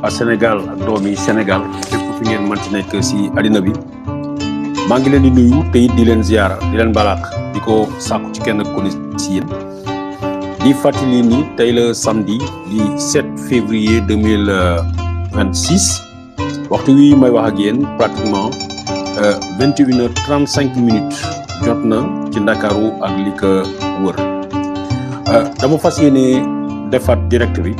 a Sénégal ak doomi Sénégal fépp fi ngeen mënti nekk si àddina bi maa ngi leen di nuyu te it di leen ziara di leen balaax di ko sàkku ci kenn ku ne si yéen di fàttali ni tey la samedi di 7 février 2026 waxtu wi may wax ak yéen pratiquement 21h35 minutes jot na ci Ndakaaru ak li ko wër dama fas yéene defaat direct bi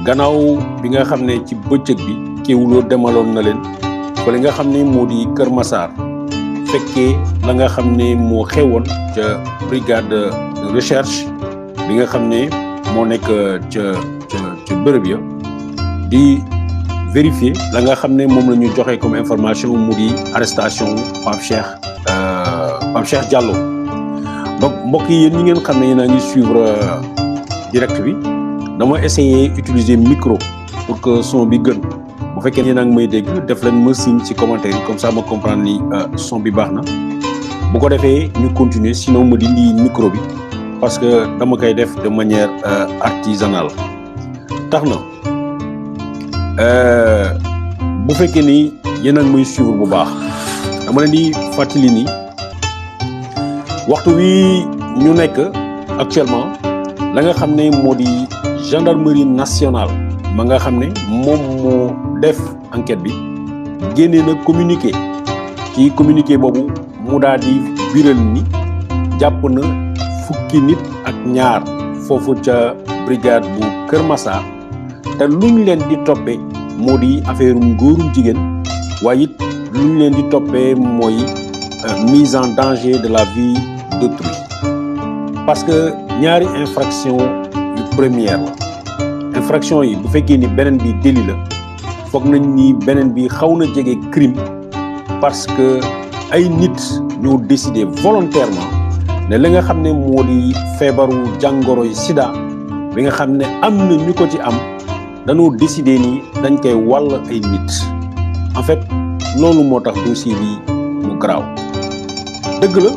gannaaw bi nga xam ne ci bëccëg bi Kéwoulo demaloon na leen fa li nga xam ne moo di Kër Massar fekkee la nga xam ne moo xewoon ca brigade de recherche bi nga xam ne moo nekk ca bërëb ya di vérifier la nga xam ne moom la ñu joxe comme information mu di arrestation Pape Cheikh Diallo donc mbokk yi yéen ñi ngeen xam ne yéen a ngi suivre direct bi dama essayer utiliser micro pour que son bi gën bu fekkee yéen a ngi may dégg def leen ma signe ci commentaire yi comme ça ma comprendre ni son bi baax na bu ko defee ñu continuer sinon ma dindi micro bi parce que dama koy def de manière artisanale tax na bu fekkee ni yéen a ngi may suivre bu baax dama leen di fàttali ni waxtu wi ñu nekk actuellement la nga xam ne moo di gendarmerie nationale ma nga xam ne moom moo def enquête bi génnee na communiqué ci communiqué boobu mu daal di biral ni jàpp na fukki nit ak ñaar foofu ca brigade bu Kër Massar te luñ leen di toppee moo di affaire ngóorum jigéen waaye it luñ leen di toppee mooy mise en danger de la vie d'autrui parce que ñaari infraction yu première la infraction yi bu fekkee ni beneen bi délit la foog nañ ni beneen bi xaw na jege crime parce que ay nit ñoo décider volontairement ne li nga xam ne moo di feebaru jàngoro yi sida bi nga xam ne am na ñu ko ci am dañoo décider ni dañ koy wàll ay nit en fait loolu moo tax dossier bi mu garaaw dëgg la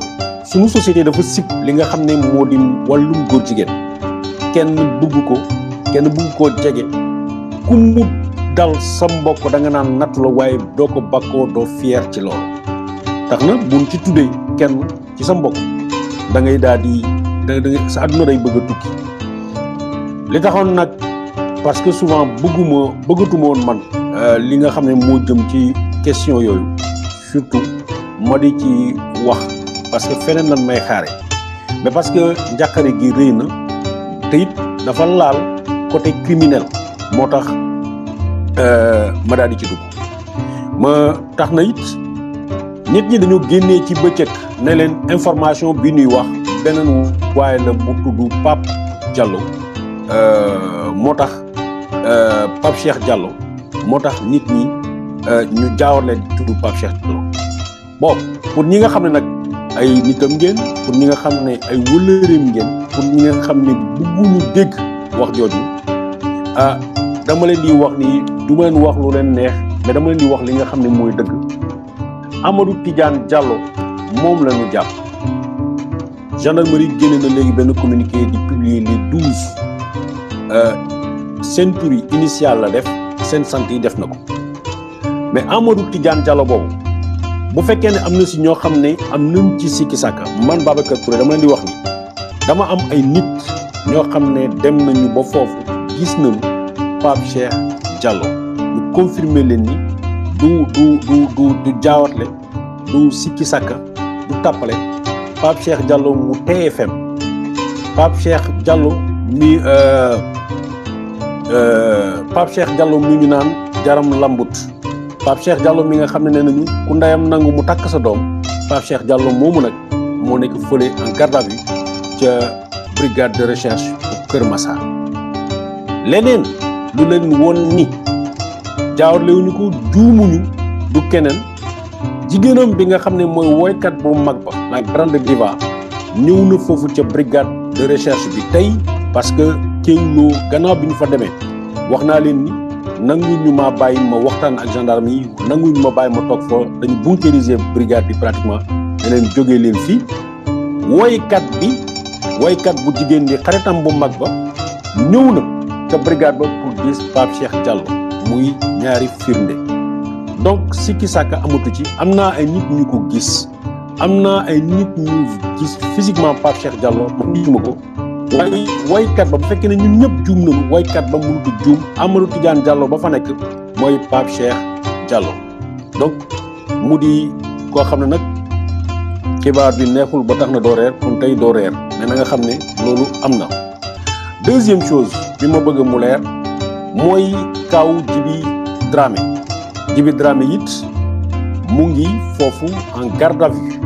suñu société dafa sib li nga xam ne moo di wàllum góor jigéen kenn bëgg ko kenn bëgg koo jege ku mu dal sa mbokk da nga naan nattu la waaye doo ko bakkoo doo fier ci loolu tax na buñ ci tuddee kenn ci sa mbokk da ngay daal di da sa àdduna day bëgg a tukki li taxoon nag parce que souvent bëggatuma woon man li nga xam ne moo jëm ci question yooyu surtout ma di ci wax parce que feneen lan may xaare mais parce que njàqare gi rëy na te it dafa laal côté criminel moo tax ma daal di ci dugg ma tax na it nit ñi dañoo génnee ci bëccëg ne leen information bi ñuy wax beneen waaye la bu tudd Pape Diallo moo tax Pape Cheikh Diallo moo tax nit ñi ñu jaawale di tudd Pape Cheikh Diallo bon pour ñi nga xam ne nag ay nitam ngeen pour ñi nga xam ne ay wëllëreem ngeen pour ñi nga xam ne bëgguñu dégg wax jooju dama leen di wax ni du ma leen wax lu leen neex mais dama leen di wax li nga xam ne mooy dëgg Amadou Tidiane Diallo moom la ñu jàpp gendarmerie génne na léegi benn communiqué di publier les 12 seen tur yi initial la def seen sant yi def na ko mais Amadou Tidiane Diallo boobu bu fekkee ne am na si ñoo xam ne am nañ ci sikki sàkka man Babacar Touré dama leen di wax ni dama am ay nit ñoo xam ne dem nañu ba foofu gis nañu Pape Cheikh Diallo ñu confirmer leen ni du jaawatle du sikki sàkka du tàppale Pape Cheikh Diallo mu TFM Pape Cheikh Diallo mi Pape Cheikh Diallo mi ñu naan jaram lambut Pape Cheikh Diallo mi nga xam ne nee nañu ku ndeyam nangu mu takk sa doom Pape Cheikh Diallo moomu nag moo nekk fële en garde à vue ca brigade de recherche bu Kër Massar leneen lu leen woon ni jaawalewuñu ko juumuñu du keneen jigéenam bi nga xam ne mooy woykat bu mag ba la grande diva ñëw na foofu ca brigade de recherche bi tey parce que Kéwoulo gannaaw bi ñu fa demee wax naa leen ni nanguñ ñu maa bàyyi ma waxtaan ak gendarme yi nanguñ ma bàyyi ma toog fa dañu bunkériser brigade bi pratiquement ne leen jógee leen fii woykat bu jigéen bi xaritam bu mag ba ñëw na ca brigade ba pour gis Pape Cheikh Diallo muy ñaari firnde donc sikki sàkka amatu ci am naa ay nit ñu ko gis am naa ay nit ñu gis physiquement Pape Cheikh Diallo man gisuma ko waaye waykat ba bu fekkee ne ñun ñëpp juum nañu waykat ba mënut a juum Amadou Tidiane Diallo ba fa nekk mooy Pape Cheikh Diallo donc mu di koo xam ne nag xibaar bi neexul ba tax na doo reer kon tey doo reer mais na nga xam ne loolu am na. deuxième chose bi ma bëgg mu leer mooy kaw Djiby Dramé it mu ngi foofu en garde à vue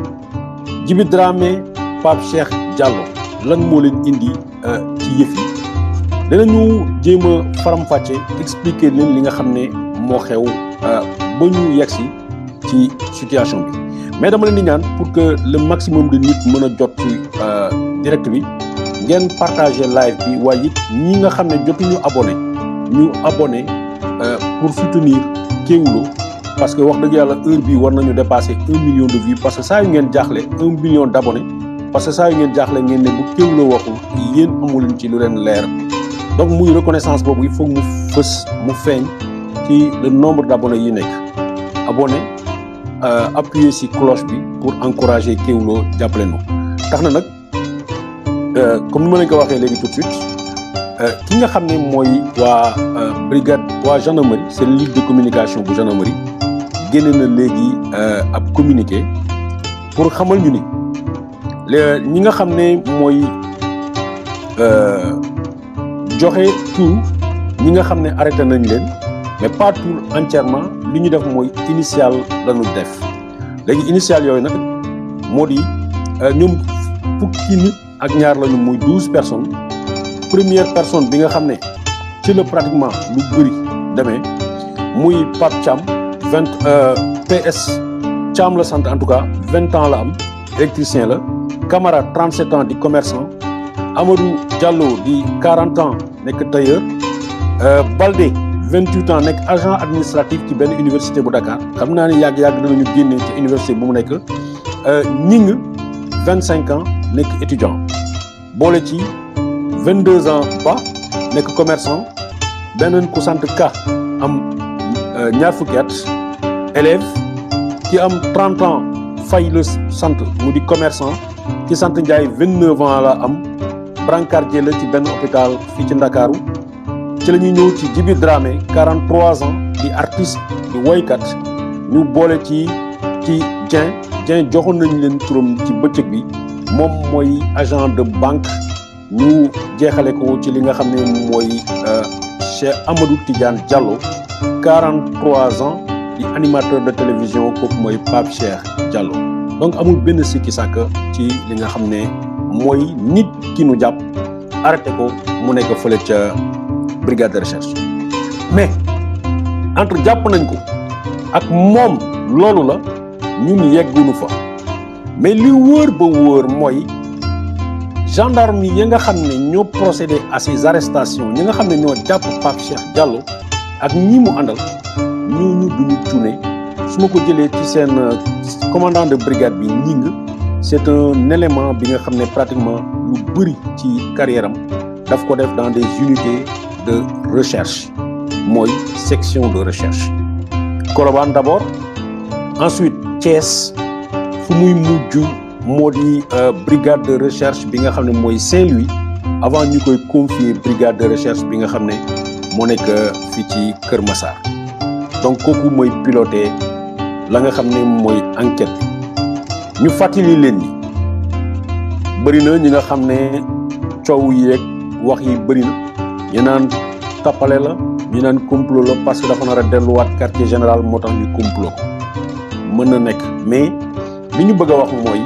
Djiby Dramé Pape Cheikh Diallo lan moo leen indi ci yëf yi danañu jéem a faram-fàcce expliquer leen li nga xam ne moo xew ba ñu yegsi ci situation bi mais dama leen di ñaan pour que le maximum de nit mën a jot ci direct bi ngeen partager live bi waaye it ñi nga xam ne jotuñu abonné pour soutenir Kéwoulo parce que wax dëgg yàlla heure bi war nañu dépasser 1 million de vues parce que saa yu ngeen jaaxle 1 million d'abonnés parce que saa yu ngeen jaaxle ngeen ne bu Kéwoulo waxul yéen amuleen ci lu leen leer donc muy reconnaissance boobu il faut mu fës mu feeñ ci le nombre d'abonnés yi nekk abonné appuyer ci cloche bi pour encourager Kéwoulo jàppale nu tax na nag comme ni ma leen ko waxee léegi tout de suite ki nga xam ne mooy waa brigade waa gendarmerie c'est le lead de communication bu gendarmerie génne na léegi ab communiqué pour xamal ñu ni ñi nga xam ne mooy joxe tout ñi nga xam ne arrêté nañ leen mais pas tout entièrement li ñu def mooy initial lañu def léegi initial yooyu nag moo di ñoom fukki nit ak ñaar lañu muy 12 personnes première personne bi nga xam ne ci la pratiquement lu bëri demee muy Pape Thiam PS Thiam la sant en tout cas 20 ans la am électricien la Camara 37 ans di commerçant Amadou Diallo di 40 ans nekk tailleur Baldé 28 ans nekk agent administratif ci benn université bu Dakar xam naa ni yàgg-yàgg danañu génne ci université bu mu nekk Ñing 25 ans nekk étudiant boole ci 22 ans ba nekk commerçant beneen ku sant Ka am ñaar fukki at élève ki am 30 ans Fay la sant mu di commerçant ki sant Ndiaye 29 ans la am brancardier la ci benn hôpital fii ci Ndakaaru ci la ñuy ñëw ci Djiby Dramé 43 ans di artiste di woykat ñu boole ci Dieng joxoon nañu leen turam ci bëccëg bi moom mooy agent de banque ñu jeexale ko ci li nga xam ne mooy Cheikh Amadou Tidiane Diallo 43 ans di animateur de télévision kooku mooy Pape Cheikh Diallo donc amul benn sikki sàkk ci li nga xam ne mooy nit ki nu jàpp arrêté ko mu nekk fële ca brigade de recherche mais entre jàpp nañ ko ak moom loolu la ñun yeggunu fa mais li wóor ba wóor mooy gendarme yi nga xam ne ñoo procédé à ces arrestations ñi nga xam ne ñoo jàpp Pape Cheikh Diallo ak ñi mu àndal ñooñu duñu cuune su ma ko jëlee ci seen commandant de brigade bi Ñing c'est un élément bi nga xam ne pratiquement lu bëri ci carrière am daf ko def dans des unités de recherche mooy section de recherche Colobane d'abord ensuite Thiès fu muy mujj moo di brigade de recherche bi nga xam ne mooy Saint-Louis avant ñu koy confier brigade de recherche bi nga xam ne moo nekk fii ci Kër Massar donc kooku mooy piloté la nga xam ne mooy enquête bi ñu fàttali leen ni bëri na ñi nga xam ne coow yi rek wax yi bëri na ñu naan tappale la ñu naan complot la parce que dafa nar a delluwaat quartier général moo tax ñu complot ko mën na nekk mais li ñu bëgg a wax mooy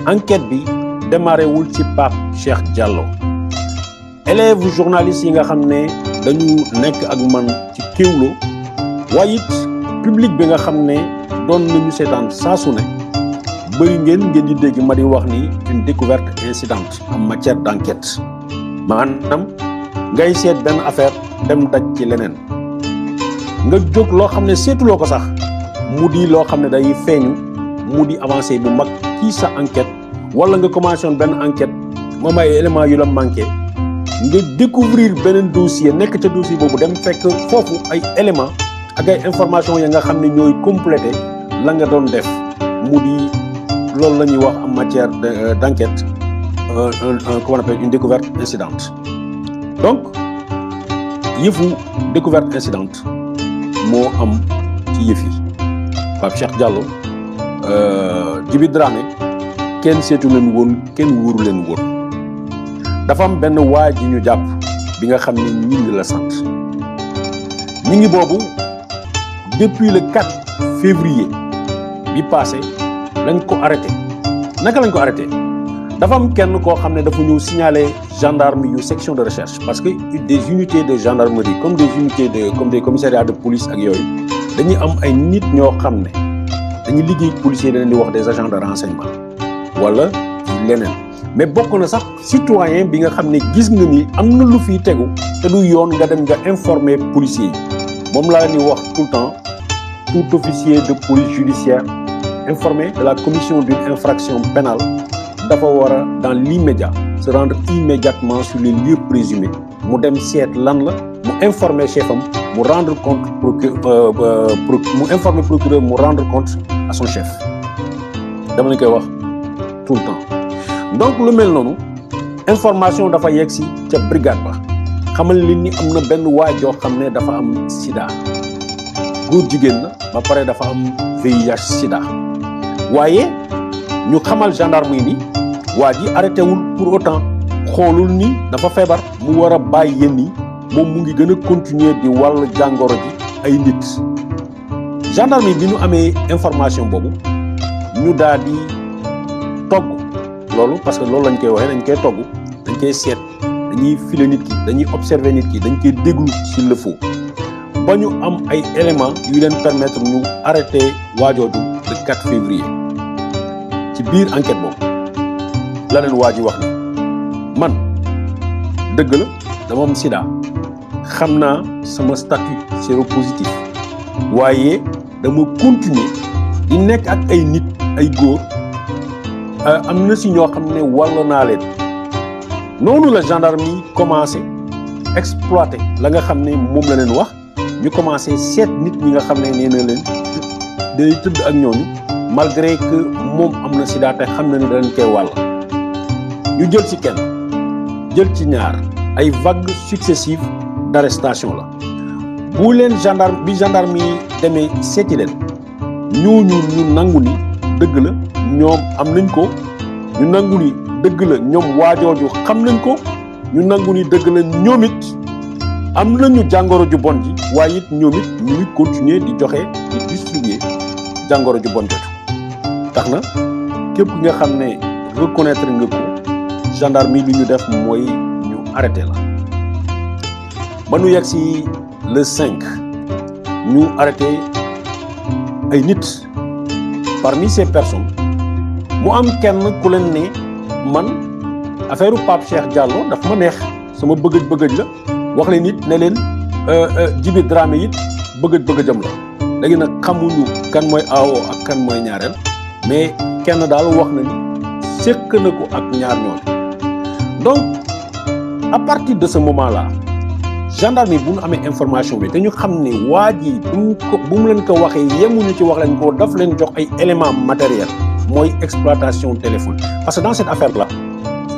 enquête bi démarré wul ci Pape Cheikh Diallo élèves journalistes yi nga xam ne dañu nekk ak man ci Kéwoulo waaye it public bi nga xam ne doon nañu seetaan saa su ne bëri ngeen di dégg ma di wax ni une découverte incidente en matière d'enquête maanaam ngay seet benn affaire dem daj ci leneen nga jóg loo xam ne seetuloo ko sax mu di loo xam ne day feeñu mu di avancé bu mag ci sa enquête wala nga commencé woon benn enquête moom ay éléments yu la manqué nga découvrir beneen dossier nekk ca dossier boobu dem fekk foofu ay éléments ak ay informations ya nga xam ne ñooy compléter la nga doon def mu di loolu la ñuy wax en matière d'enquête qu'on appelle une découverte incidente. Donc yëfu découverte incidente moo am ci yëf yi Pape Cheikh Diallo Djiby Dramé kenn seetu leen woon kenn wóoru leen woon dafa am benn waa ji ñu jàpp bi nga xam ne ñi ngi la sant ñi ngi boobu depuis le 4 février bi passé lañ ko arrêté naka lañ ko arrêté dafa am kenn koo xam ne dafa ñëw signaler gendarme yu section de recherche parce que des unités de gendarmerie comme des unités comme des commissariats de police ak yooyu dañuy am ay nit ñoo xam ne dañuy liggéey policier dañ di wax des agents de renseignement wala leneen mais bokk na sax citoyen bi nga xam ne gis nga ni am na lu fiy tegu te du yoon nga dem nga informer policier yi moom laa ñuy wax tout le temps tout officier de police judiciaire informé de la commission d'une infraction pénale dafa war a dans l'immédiat se rendre immédiatement sur les lieux présumés mu dem seet lan la mu informer chef am mu rendre compte mu informer procureur mu rendre compte à son chef dama lañ koy wax tout le temps donc lu mel noonu information dafa yegg si ca brigade ba xamal leen ni am na benn waay joo xam ne dafa am sida góor jigéen la ba pare dafa am VIH sida waaye ñu xamal gendarme yi ni waa ji arrêté wul pour autant xoolul ni dafa feebar mu war a bàyyi yéen yi moom mu ngi gën a continuer di wàll jàngoro ji ay nit gendarme yi bi ñu amee information boobu ñu daal di togg loolu parce que loolu lañ koy waxee dañ koy togg dañ koy seet dañuy filer nit ki dañuy observer nit ki dañ koy déglu s'il le faut ba ñu am ay éléments yu leen permettre ñu arrêter waajooju le 4 février ci biir enquête boobu la leen waa ji wax ni man dëgg la dama am sida xam naa sama statut séropositif waaye dama continuer di nekk ak ay nit ay góor am na si ñoo xam ne wàll naa leen noonu la gendarme yi commencé exploiter la nga xam ne moom la leen wax ñu commencé seet nit ñi nga xam ne nee na leen day tëdd ak ñooñu malgré que moom am na sida te xam na ni dañ koy wàll ñu jël ci kenn jël ci ñaar ay vagues successives d'arrestation la bu leen gendarme yi demee seeti leen ñooñu ñu nangu ni dëgg la ñoom am nañ ko ñu nangu ni dëgg la ñoom waajooju xam nañ ko ñu nangu ni dëgg la ñoom it am nañu jàngoro ju bon ji waaye it ñoom it ñu ngi continuer di joxe di distribuer jàngoro ju bon jooju tax na képp ki nga xam ne reconnaître nga ko gendarme yi li ñu def mooy ñu arrêté la ba nu yegg si le 5 ñu arrêté ay nit parmi ces personnes mu am kenn ku leen ne man affaire Pape Cheikh Diallo daf ma neex sama bëgëj la wax leen nit ne leen Djiby Dramé it bëgëjam la léegi nag xamuñu kan mooy aawoo ak kan mooy ñaareel mais kenn daal wax na ni sekk na ko ak ñaar ñooñu donc à partir de ce moment là gendarme yi bu ñu amee information bi te ñu xam ne waa ji bu mu leen ko waxee yemuñu ci wax leen ko daf leen jox ay éléments matériels mooy exploitation téléphone parce que dans cette affaire là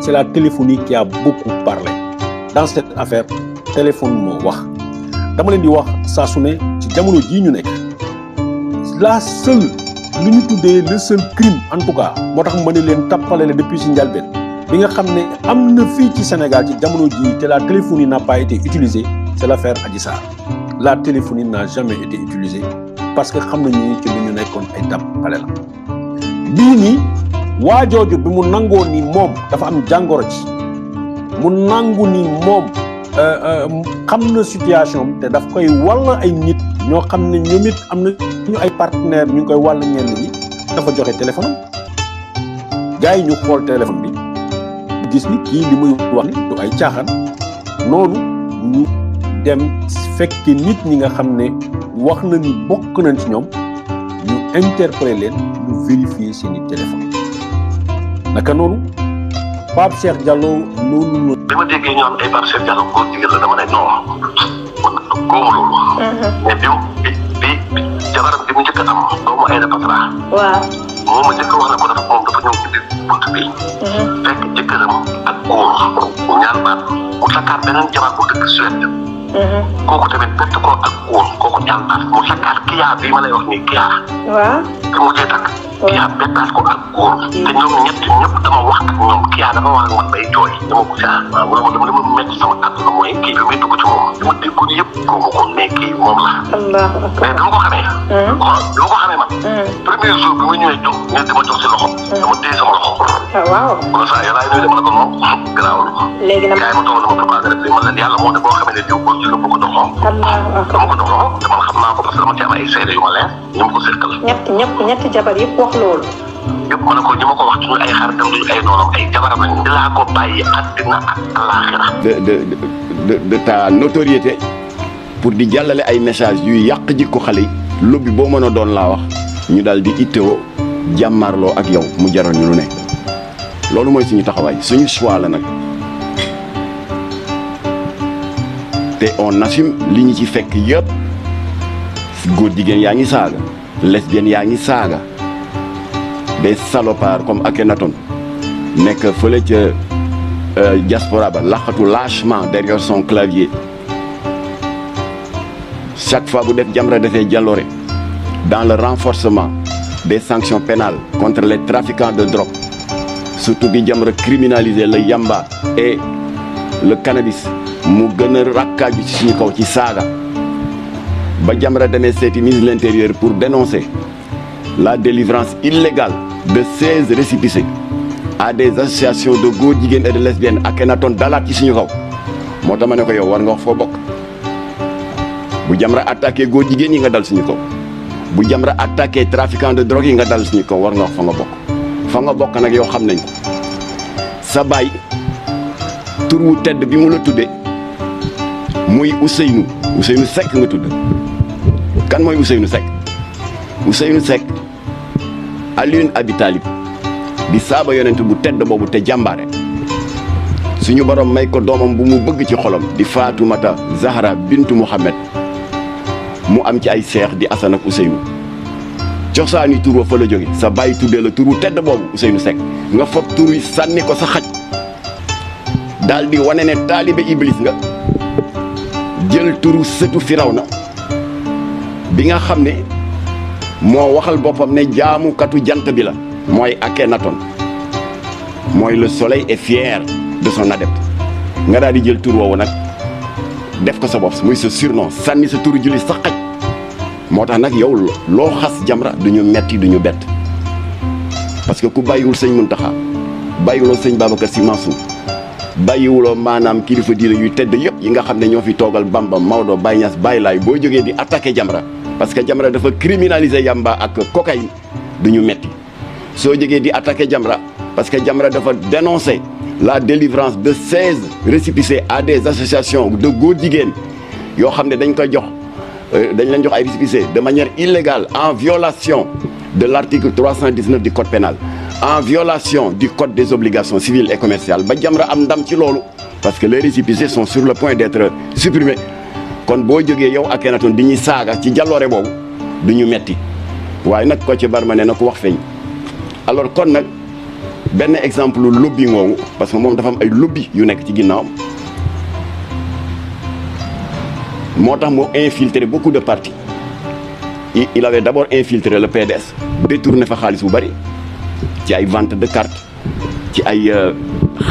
c'est la téléphonie qui a beaucoup parlé dans cette affaire téléphone moo wax dama leen di wax saa su ne ci jamono jii ñu nekk la seule lu ñu tuddee le seul crime en tout cas moo tax ma ne leen tappale la depuis si njalbeen bi nga xam ne am na fii ci Sénégal ci jamono jii te la téléphonie n'a pas été utilisée c'est l'affaire Adji Sarr la téléphonie n'a jamais été utilisée parce que xam nañu ci lu ñu nekkoon ay tappale la bii nii waajooju bi mu nangoo ni moom dafa am jàngoro ci mu nangu ni moom xam na situation te daf koy wàll ay nit ñoo xam ne ñoom it am na ñu ay partenaires ñu ngi koy wàll ñenn ñi dafa joxe téléphone am gars yi ñu xool téléphone bi gis ni kii li muy wax ni du ay caaxaan noonu ñu dem fekk nit ñi nga xam ne wax na ni bokk nañ ci ñoom ñu interpeller leen ñu vérifier seeni téléphone naka noonu Pape Cheikh Diallo noonu bi ma déggee ñu am ay Pape Cheikh Diallo góor jigéen la dama ne non man góomu loolu. mais bi jabaram bi mu njëkk a am doomu Aïda Patra. waaw. moom ma njëkk a wax ne ko moom dafa ñëw ci biir bunt bi. fekk jëkkëram ak góor ñaar baat mu takkaat beneen jabar bu dëkk Suède. kooku tamit bett ko ak góor kooku ñaar baat mu takkaat kiyaa bii ma lay wax nii kiyaa. waaw. bi mu jee takk. kiyaa bettaat ko ak góor. te ñoom ñëpp dama wax ak ñoom kiyaa dafa wax ak man bay jooy. dama ko caa waaw dama li ma métti sama àdduna mooy kii bi muy dugg ci moom. li ma déggoon yëpp góobu ko mais kii moom la. mais dama ko xamee. waaw dama ko xamee man. premier jour bi ma ñëwee jox ne dama jox si loxo. dama téye sama loxo. waaw. wala saa yàlla ay nuyu dama la ko moom garaawul. léegi nag gars yi ma toog na ma préparé rek man leen yàlla moo ne boo xamee ne jiw góor ji la ko doxoon. dama ko doxoon te man xam naa ko parce que dama ci am ay seede yu ma leer ñu ma ko seqal. ñetti jabar yëpp wax loolu. yëpp ma ne ko ñi ma ko wax duñu ay xaritam duñu ay noonam ay jabaram lañ di laa ko bàyyi àddina ak àllaaxira. de ta notoriété pour di jàllale ay message yuy yàq jikko xale yi lobby boo mën a doon laa wax ñu daal di ittewoo jàmmarloo ak yow mu jaral ñu lu ne loolu mooy suñu taxawaay suñu choix la nag te on assume li ñu ci fekk yëpp góor jigéen yaa ngi saaga lesbiennes yaa ngi saaga des salopards comme Akhenaton nekk fële ca diaspora ba laqatu lâchement derrière son clavier chaque fois bu def Jamra defee jaloore dans le renforcement des sanctions pénales contre les trafiquants de drogue surtout bi Jamra criminaliser le yamba et le cannabis mu gën a rakkaaju ci suñu kaw ci saaga ba Jamra demee seeti ministre de l'Intérieur pour dénoncer la délivrance illégale de 16 récépissés à des associations de góor jigéen et de lesbiennes Akhenaton dalaat ci suñu kaw moo tax ma ne ko yow war nga wax foo bokk bu Jamra attaqué góor jigéen yi nga dal suñu kaw bu Jamra attaqué trafiquant de drogue yi nga dal suñu kaw war nga wax fa nga bokk nag yow xam nañ ko sa baay tur wu tedd bi mu la tudde muy Ousseynou Seck nga tudd kan mooy Ousseynou Seck Alioune Abi Talib di saaba yonent bu tedd boobu te jàmbaare suñu borom may ko doomam bu mu bëgg ci xolam di Faatumata Zahra bintu Muhammad mu am ci ay seex di Asan ak Ousseynou cosaani tur wa fa la jóge sa bàyyi tuddee la turu tedd boobu Ousseynou Seck nga fob tur yi sànni ko sa xaj daal di wane ne taalibe Iblis nga jël turu sëtu Firawna bi nga xam ne moo waxal boppam ne jaamukatu jant bi la mooy Akhenaton mooy le soleil est fier de son adepte nga daal di jël tur woowu nag def ko sa bopp muy sa surnom sànni sa turu julli sa xaj moo tax nag yow loo xas Jamra duñu metti duñu bett parce que ku bàyyiwul sëñ Muntaxa bàyyiwuloo sëñ Babacar Sy Mansour bàyyiwuloo maanaam kilifa diine yuy tedd yëpp yi nga xam ne ñoo fi toogal Bamba Maodo Baye Niass Baye Laay boo jógee di attaqué Jamra parce que Jamra dafa criminaliser yamba ak cocaïne duñu metti soo jógee di attaqué Jamra parce que Jamra dafa dénoncer la délivrance de 16 récépissés à des associations de góor jigéen yoo xam ne dañ koy jox dañ leen jox ay récépissés de manière illégale en violation de l'article 319 du code pénal en violation du code des obligations civiles et commerciales ba Jamra am ndam ci loolu parce que les récépissés sont sur le point d'être supprimés kon boo jógee yow Akhenaton di ñuy saaga ci jàlloore boobu du ñu metti waaye nag ko ci barma ne na ko wax feeñ alors kon nag benn exemple lobby ngoogu parce que moom dafa am ay lobby yu nekk ci ginnaawam moo tax moo infiltré beaucoup de partis il avait d'abord infiltré le PDS détourné fa xaalis bu bari ci ay vente de cartes ci ay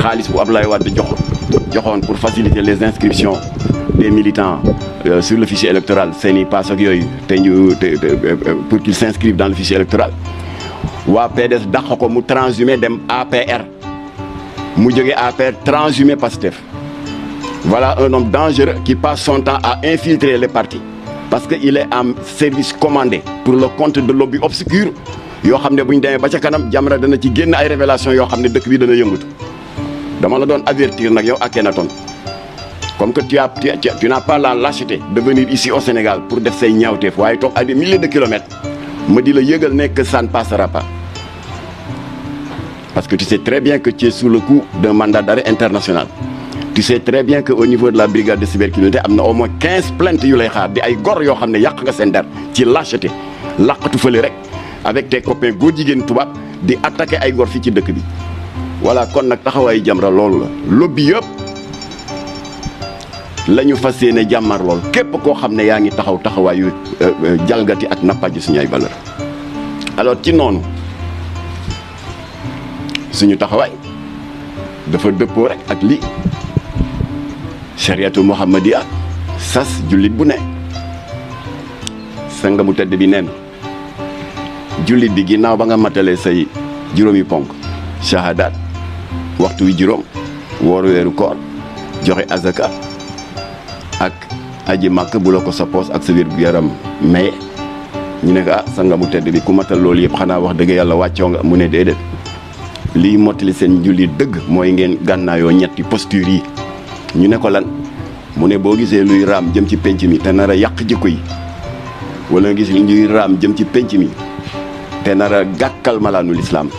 xaalis bu Abdoulaye Wade joxoon pour faciliter les inscriptions des militants sur le fichier électoral seeni pass ak yooyu pour qu'ils s'inscrivent dans le fichier électoral waa PDS dàq ko mu transhumé dem APR mu jóge APR transhumé Pastef voilà un homme dangereux qui passe son temps à infiltrer les partis parce que il est en service commandé pour le compte de lobby obscur yoo xam ne bu ñu demee ba ca kanam Jamra dana ci génn ay révélations yoo xam ne dëkk bi dana yëngatu dama la doon avertir nag yow Akhenaton comme que tu n'as pas la lâcheté de venir ici au Sénégal pour def say ñaawteef waaye toog à des milliers de kilomètres ma di la yëgal ne que ça ne passera pas parce que tu sais très bien que tu es sous le coup d'un mandat d'arrêt international tu sais très bien que au niveau de la brigade de cybercriminalité am na au moins 15 plaintes yu lay xaar di ay gor yoo xam ne yàq nga seen der ci lâcheté làqatu fële rek avec tes copains góor jigéen tubaab di attaquer ay gor fii ci dëkk bi. voilà kon nag taxawaayu Jamra loolu la lobby yëpp la ñu fas yéene jàmmar lool képp koo xam ne yaa ngi taxaw taxawaayu jalgati ak nappaaji suñu ay valeur alors ci noonu suñu taxawaay dafa dëppoo rek ak li chariatu muhammadiya sas jullit bu ne sanga mu tedd bi neen jullit bi ginnaaw ba nga matalee say juróomi ponk shahadat waxtu wi juróom wooru weeru koor joxe azaka ak aji màkk bu la ko sa poos ak sa wér gu yaram maye ñu ne ko sanga mu tedd bi ku matal loolu yëpp xanaa wax dëgg yàlla wàccoo nga mu ne déedéet lii mottali seen jullit dëgg mooy ngeen gànnaayoo ñetti posture yi ñu ne ko lan mu ne boo gisee luy raam jëm ci penc mi te nar a yàq jikko yi wala nga gis luy raam jëm ci penc mi te nar a gàkkal malaanul islaam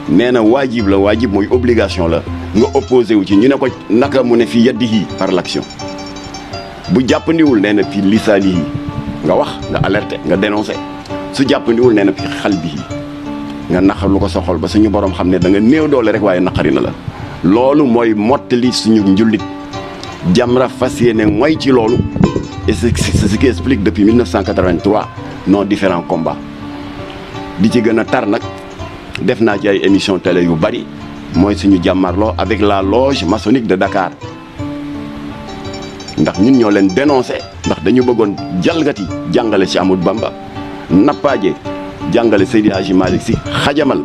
nee na waajib la waajib mooy obligation la nga opposé wu ci ñu ne ko naka mu ne fi yadihi par l'action bu jàppandiwul nee na fi lisaanihi nga wax nga alerté nga dénoncé su jàppandiwul nee na fi xalbihi nga naqar lu ko sa xol ba suñu borom xam ne da nga néew doole rek waaye naqari na la loolu mooy mottali suñu njullit Jamra fas yéene mooy ci loolu et c'est ce qui explique depuis 1983 nos différents combats di ci gën a tar nag def naa ci ay émission télé yu bari mooy suñu jàmmarloo avec la loge maçonnique de Dakar ndax ñun ñoo leen dénoncé ndax dañu bëggoon jalgati jàngale ci Ahmadou Bamba nappaaje jàngale Seydi Hadji Malick Sy xajamal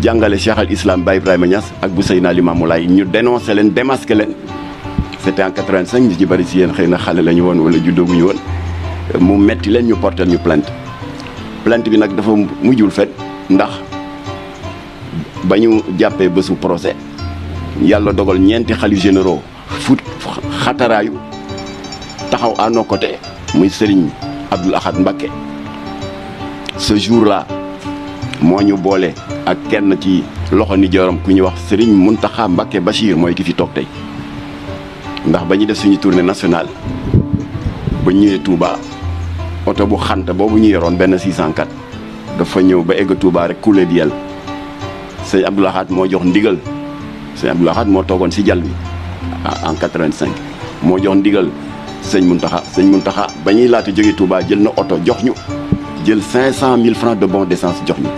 jàngale Cheikh al Islam Baye Ibrahima Niass ak bu Seydina Limamou Laye ñu dénoncé leen démasqué leen c'était en 85 ñu ci bari si yéen xëy na xale la ñu woon wala juddooguñu woon mu metti leen ñu portel ñu plainte bi nag dafa mujjul fet ndax ba ñu jàppee bésu procès yàlla dogal ñeenti xalif généraux xataraayu taxaw à nos côtés muy Serigne Abdoul Ahad Mbacké ce jour-là moo ñu boole ak kenn ci loxo ni jorom ku ñuy wax Serigne Mountakha Mbacké Bachir mooy ki fi toog tey ndax ba ñu def suñu tournée nationale ba ñëwee Touba oto bu xant boobu ñu yoroon benn 604 dafa ñëw ba egg Touba rek coulé di yel sëñ Abdoul Ahad moo jox ndigal sëñ Abdoul Ahad moo toogoon si jal bi en 85 moo jox ndigal sëñ Mountakha ba ñuy laata jógee Touba jël na oto jox ñu jël 500 000 francs de bon d'essence jox ñu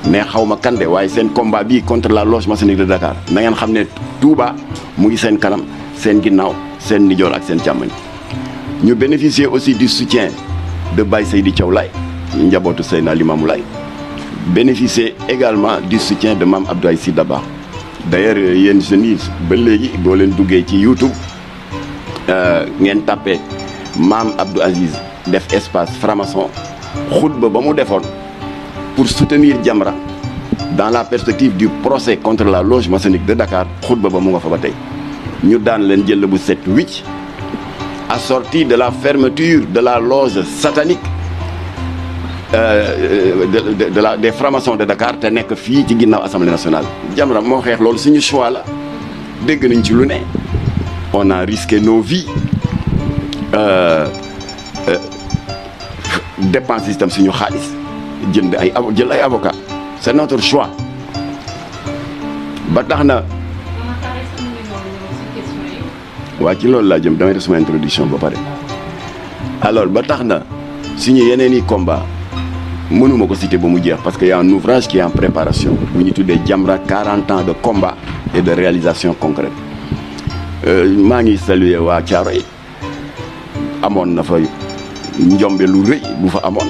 mais xaw ma kande waaye seen combat bii contre la loge maçonnique de Dakar na ngeen xam ne Touba mu ngi seen kanam seen ginnaaw seen ndijoor ak seen càmmoñ ñu bénéficier aussi du soutien de Baye Seydi Thiaw Laye njabootu Seydina Limamou Laye bénéficier également du soutien de Mame Abdoulaye Sy Dabakh d'ailleurs yéen jeunes yi ba léegi boo leen duggee ci YouTube ngeen tàppee Mame Abdou Aziz def espace franc-maçon xutba ba mu defoon pour soutenir Jamra dans la perspective du procès contre la loge maçonnique de Dakar xutba ba mu nga fa ba tey ñu daan leen jël bu set wicc assorti de la fermeture de la loge satanique des francs-maçons de Dakar te nekk fii ci ginnaaw assemblée nationale. Jamra moo xeex loolu suñu choix la dégg nañ ci lu ne on a risqué nos vies dépense itam suñu xaalis jënd jël ay avocat c'est notre choix ba tax na. waa ci loolu laa jëm damay def sama introduction ba pare alors ba tax na suñu yeneen i combat mënuma ko citer ba mu jeex parce que y a un ouvrage qui est en préparation bu ñu tuddee Jamra 40 ans de combat et de réalisation concrète maa ngi saluer waa Thiaroye amoon na fa njombe lu rëy bu fa amoon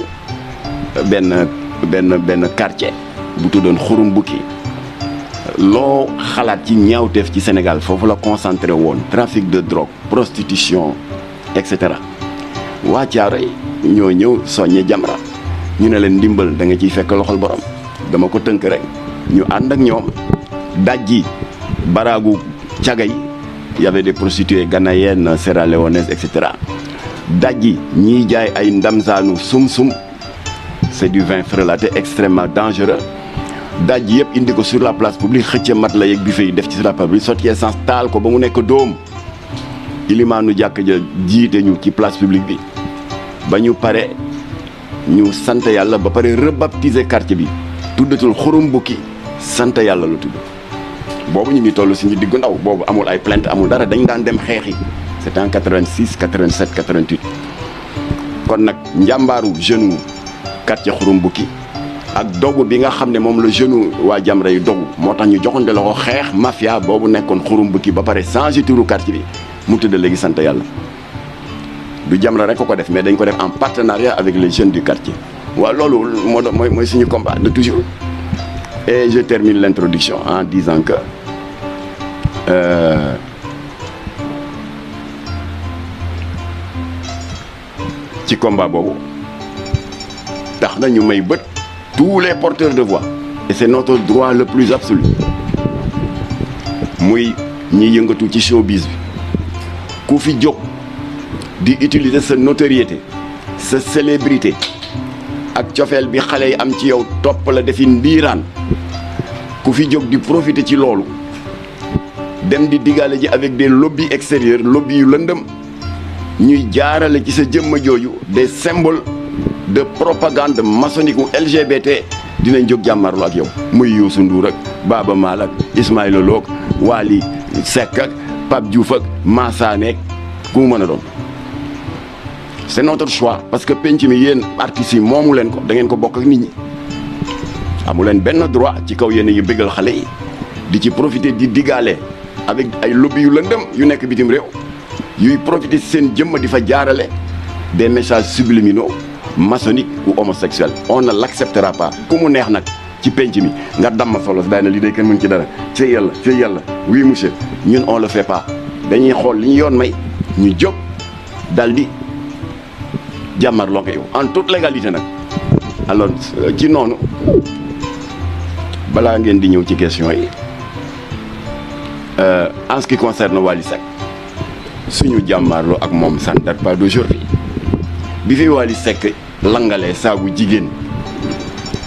benn quartier bu tuddoon Xurum Bukki loo xalaat ci ñaawteef ci Sénégal foofu la concentré woon trafic de drogue prostitution et cetera waa Thiaroye ñoo ñëw soññe Jamra ñu ne leen ndimbal da nga ciy fekk loxol borom dama ko tënk rek ñu ànd ak ñoom dajji baraagu caga yi y avait des prostituées ghanéennes sierra-léonaises et cetera dajji ñiy jaay ay ndamsaanu sum-sum c'est du vin frelaté extrêmement dangereux daj yëpp indi ko sur la place publique xëcc mat la yeeg buffet yi def ci sur la place publique sotti essence taal ko ba mu nekk dóom ilimaanu jàkk ja jiite ñu ci place publique bi ba ñu pare ñu sant yàlla ba pare rebaptiser quartier bi tuddatul xurum bukki sant yàlla la tudd boobu ñu ngi toll si ñu diggu ndaw boobu amul ay plainte amul dara dañ daan dem xeexi c'était en 86 87 88 kon nag njàmbaaru jeune quartier xurum bukki ak dogu bi nga xam ne moom la jeune waa Jamra yi dogu moo tax ñu joxante la ko xeex mafia boobu nekkoon xurum bukki ba pare changé turu quartier bi mu tëdd léegi sant yàlla du Jamra rek ko def mais dañ ko def en partenariat avec les jeunes du quartier waaw loolu mooy suñu combat de toujours. Et je termine l'introduction en disant que ci combat boobu tax na ñu may bët tous les porteurs de voix et c'est notre droit le plus absolu muy ñi yëngatu ci showbiz bi ku fi jóg di utiliser sa notoriété sa célébrité ak cofeel bi xale yi am ci yow topp la defi ndiiraan ku fi jóg di profiter ci loolu dem di diggaale ji avec des lobbies extérieurs lobby yu lëndëm ñuy jaarale ci sa jëmma jooju des symboles de propagande maçonnique ou LGBT dinañ jóg jàmmarlu ak yow muy Youssou Ndour ak Baaba Maal ak Ismaïla Lo ak Wally Seck ak Pape Diouf ak Massanek ku mu mën a doon c'est notre choix parce que penc mi yéen artistes yi moomu leen ko da ngeen ko bokk ak nit ñi amu leen benn droit ci kaw yéen yu bëggal xale yi di ci profiter di diggaale avec ay lobby yu lëndëm yu nekk bitim réew yuy profiter seen jëmm di fa jaarale des messages subliminaux maçonniques ou homosexuels on ne l'acceptera pas ku mu neex nag ci penc mi nga damm solo si daay na lii day kenn mën ci dara ci yàlla oui monsieur ñun on le fait pas dañuy xool li ñu yoon may ñu jóg dal di jàmmarloo ko yow en toute légalité nag alors ci noonu balaa ngeen di ñëw ci question yi en ce qui concerne Wally Seck suñu jàmmarloo ak moom ça ne date pas d'aujourd'hui bi fi Wally Seck langalee saagu jigéen